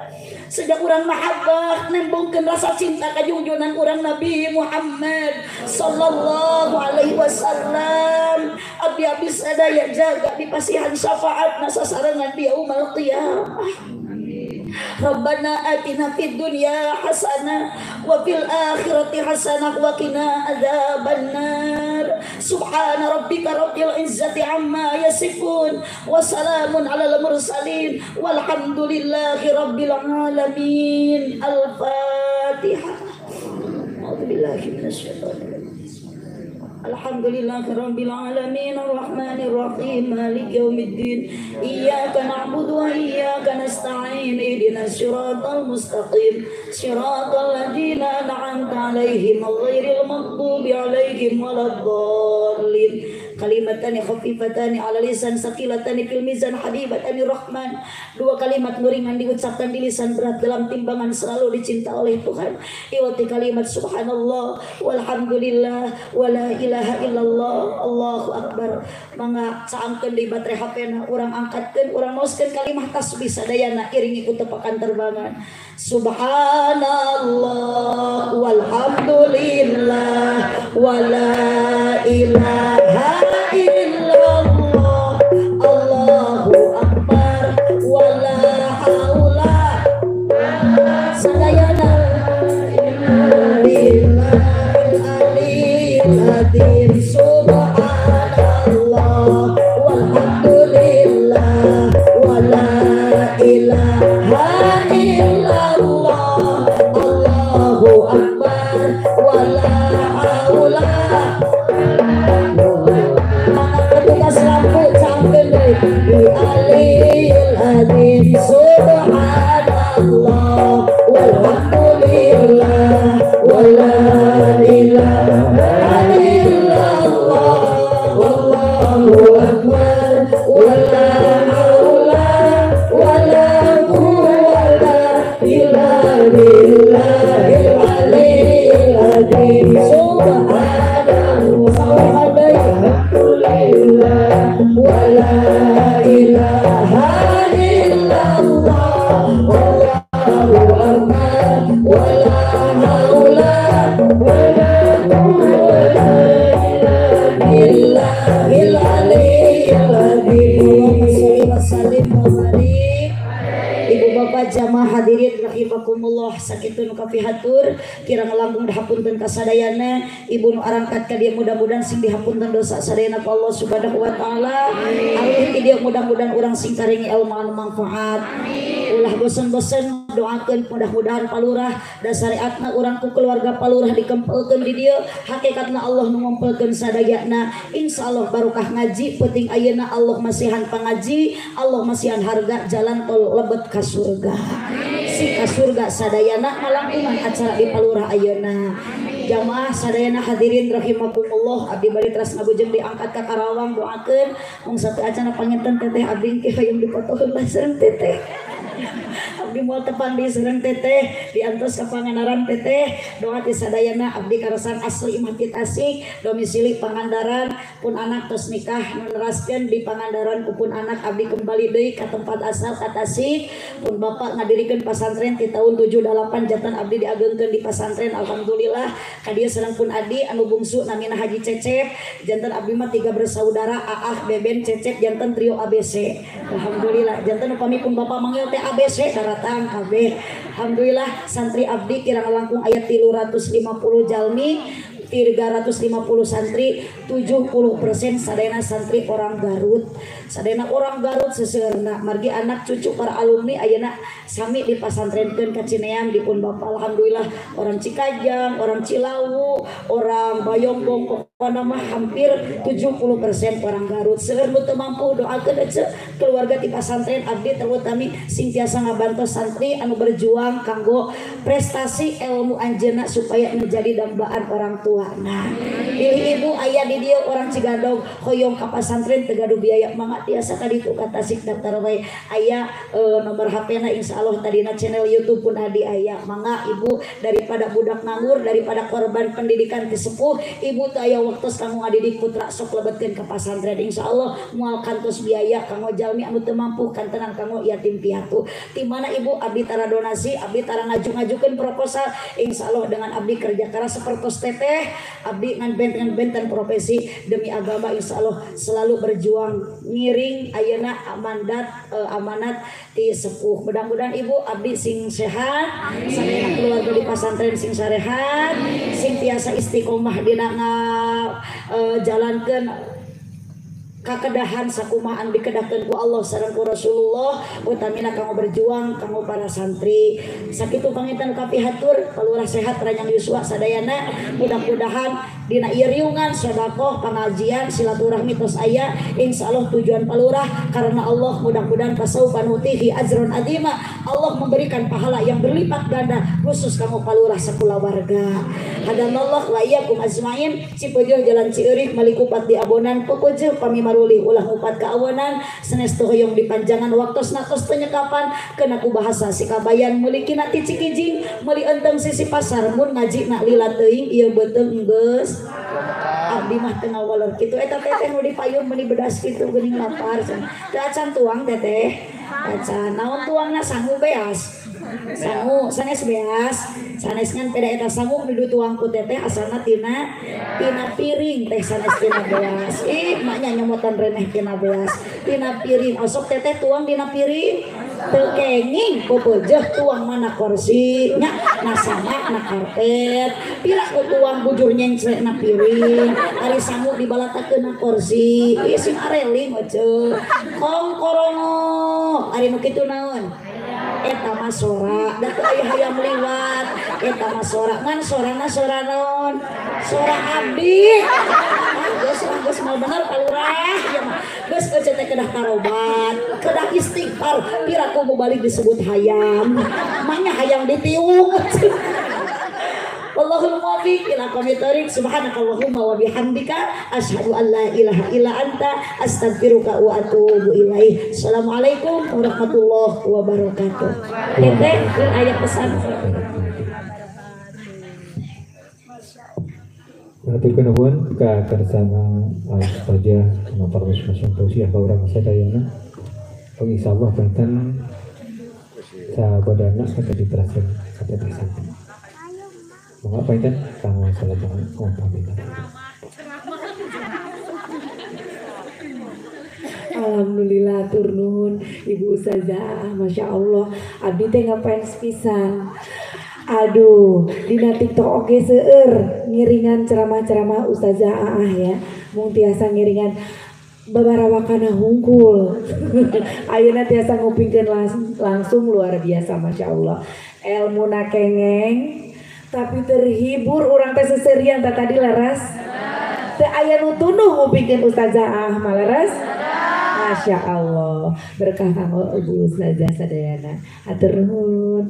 sejak urang mahabbah nembongkeun rasa cinta ka junjunan urang Nabi Muhammad sallallahu alaihi wasallam. Abdi-abdi sadaya jaga di pasihan syafaat sasarengan di yaumul qiyamah. Rabbana atina fid dunya hasanah wa fil akhirati hasanah wa qina adzabannar. Subhana rabbika rabbil izzati amma yasifun wa salamun alal mursalin walhamdulillahi rabbil alamin. Al-Fatihah. A'udzu billahi minasyaitonir rajim. Alhamdulillahi rabbil alamin arrahmanir rahim maliki yaumiddin. Iyyaka na'budu wa iyyaka nasta'in ihdinas siratal mustaqim siratal ladzina an'amta 'alaihim ghairil maghdubi 'alaihim waladdallin. Kalimatani khafifatani 'ala lisan saqilatani fil mizan habibatani rahman. Dua kalimat ringan diucapkan di lisan, berat dalam timbangan, selalu dicinta oleh Tuhan. Iwati kalimat subhanallah walhamdulillah wala ilaha illallah Allahu akbar. Mangga caangkeun di baterai HP-na urang angkatkeun, urang maoskeun kalimah tasbih sadayana iringi ku tepakan terbangan. Subhanallah walhamdulillah wala ilaha illallah Allahu akbar wala haula sadayana billahil aliyil azim. Subhanallah walhamdulillah wala ilaha illallah Allahu akbar wala haula. Petugas lampu campur di alil azim. Subhanallah walhamdulillah wala ilaha illallah wallahu akbar wala haula wala quwwata illa billahil aliyil azim. Subhanallah walhamdulillah wala ilaha illallah wallahu akbar wala haula wala quwwata illa billahil aliyil azim. Wassalim wa barik. Ibu bapak jamaah hadirin rahimakumullah, sakitu nu kapihatur kirang langkung dihapunten ka sadayana. Ibu nu arangkat ka dieu mudah-mudahan sing dihapunten dosa sadayana ku Allah Subhanahu wa taala. Arih ti dieu mudah-mudahan urang sing karingi ilmu anu manfaat. Ulah bosen-bosen doakeun mudah-mudahan palurah da syariatna urang ku keluarga palurah dikempelkeun di dieu. Hakikatna Allah nu ngumpulkeun sadayana. Insyaallah barokah ngaji penting ayeuna Allah masihan pangaji, Allah masihan harga jalan tol lebet ka surga. Si ka surga sadayana malangkungan acara di palurah ayeuna. Jamaah sadayana hadirin rahimakumullah, abdi bari teras ngabujeng diangkat ka Karawang doakeun mung satu acara panginten teteh abdi engke hoyong dipoto heula sareng teteh. Abdi moal tepang di sareng teteh diantos ka Pangandaran teteh. Doa ti sadayana abdi karasan asli imah ti Tasik, domisili Pangandaran, pun anak tos nikah nu neraskeun di Pangandaran ku pun anak abdi kembali deui ka tempat asal ka Tasik. Pun bapak ngadirikeun pasantren ti tahun 78 janten abdi diagengkeun di pasantren alhamdulillah. Ka dieu sareng pun adi anu bungsu namina Haji Cecep, janten abdi mah 3 bersaudara Aah Beben Cecep janten trio ABC. Alhamdulillah janten upami pun bapak manggil teh ABC daratan. datang kabeh. Alhamdulillah santri abdi kirang langkung aya 350 jalmi, 350 santri, 70% sadayana santri orang Garut. Sadayana orang Garut seseueurna margi anak cucu para alumni ayeuna sami dipasantrenkeun ka Cineam dipun bapa. Alhamdulillah orang Cikajang, orang Cilawu, orang Bayongbong, pokona mah hampir 70% orang Garut. Seueur nu teu mampu doakeun ece keluarga ti pasantren abdi terutami sing tiasa ngabantos santri anu berjuang kanggo prestasi ilmu anjeunna supaya menjadi dambaan orang tua. Nah, pilih ibu ayah di dia orang Cigadog hoyong ka pasantren teu gaduh biaya mangga tiasa ka ditu ka Tasik daftar wae aya nomor HP na insyaallah tadina channel YouTube pun adi aya mangga ibu daripada budak nganggur daripada korban pendidikan ti sepuh ibu teu aya waktu kanggo ngadidik putra sok lebetkeun ka pasantren insyaallah moal kantos biaya kanggo jalmi anu teu mampu kantenan kanggo yatim piatu. Ti mana ibu abdi tara donasi abdi tara ngaju-ngajukeun proposal insyaallah dengan abdi kerja keras sapertos teteh abdi ngan benten profesi demi agama insyaallah selalu berjuang ngiring ayeuna amandat amanat ti sepuh. Mudah-mudahan ibu abdi sing sehat, sadaya keluarga di pasantren sing sarehat, sing tiasa istiqomah dina ngajalankeun kakedahan sakumahan dikedahkeun ku Allah sareng ku Rasulullah utamina kanggo berjuang kanggo para santri. Sakitu panginten kapihatur palurah sehat ranjang yuswa sadayana mudah-mudahan dina ieu riungan sedekah pangajian silaturahmi tos aya insyaallah tujuan palurah karena Allah mudah-mudahan pasaufa nutihi ajron azima Allah memberikan pahala yang berlipat ganda khusus kanggo palurah sakulawarga. Hadanallah wa iyyakum ajmain. Cipeujeuh jalan Cieurik malikupat di abonan pepeujeuh pami maruli ulah ngupat keawanan sanes teu hoyong dipanjangan waktosna tos teu nyekapan keuna ku bahasa sikabayan meuli kina ti Cikijing meuli enteng sisi pasar mun ngaji na lila teuing ieu beuteung geus abdi mah teu ngawaler kitu eta teteh nu dipayun meuni bedas kitu geuning lapar teu acan tuang teteh acan naon tuangna sangu beas sangu sanes beas sanes ngan peda eta sangu nu dituang ku teteh asalna tina piring teh sanes tina beas ih maknya nyomotan remeh tina beas tina piring osok teteh tuang dina piring teu kenging pepeujeuh tuang mana kursi nya na sama na karpet pira ku tuang bujur nyengsrek na piring ari sangu dibalatakeun na kursi ih sing areling ece kong korongo ari nu kitu naon eta mah sora da teu aya hayam liwat eta mah sora ngan sorana sora naon sora abdi geus geus mau bener palurah ieu mah geus ece teh kedah tarobat kedah istighfar pira ku balik disebut hayam manya hayam ditiung. Wallahul muwaffiq ila aqwamit thoriq. Subhanakallahumma wa bihamdika asyhadu an la ilaha illa anta astaghfiruka wa atubu ilaih. Assalamualaikum warahmatullahi wabarakatuh. Teteh aya pesan. Haturkeun nuhun ka kersana Ustazah mapartos masuk tausiah ka urang sadayana. Insyaallah panten sabadana kata diteraskeun ka teteh santen. Mangga panten kanggo salajengna pamitan. Alhamdulillah atur nuhun Ibu Ustazah, Masya Allah abdi teh ngefans pisan. Aduh, dina TikTok oge seueur ngiringan ceramah-ceramah Ustazah Aah ya. Mung tiasa ngiringan babarawakana hungkul. Ayeuna tiasa ngupingkeun langsung luar biasa Masya Allah. Elmuna kengeng tapi terhibur urang teh seserian tah tadi leres. Teu aya nu tunduh ngupingkeun Ustazah Aah mah leres. Masya Allah, berkah kanggo Ibu Ustazah sadayana. Hatur nuhun.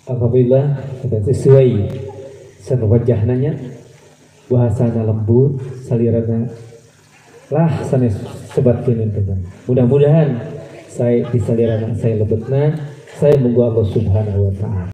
Alhamdulillah sesuai san wajahna bahasana lembut salirana lah sanes sebat kini teman. Mudah-mudahan saya di salirana saya lebetna saya munggu Allah Subhanahu wa taala.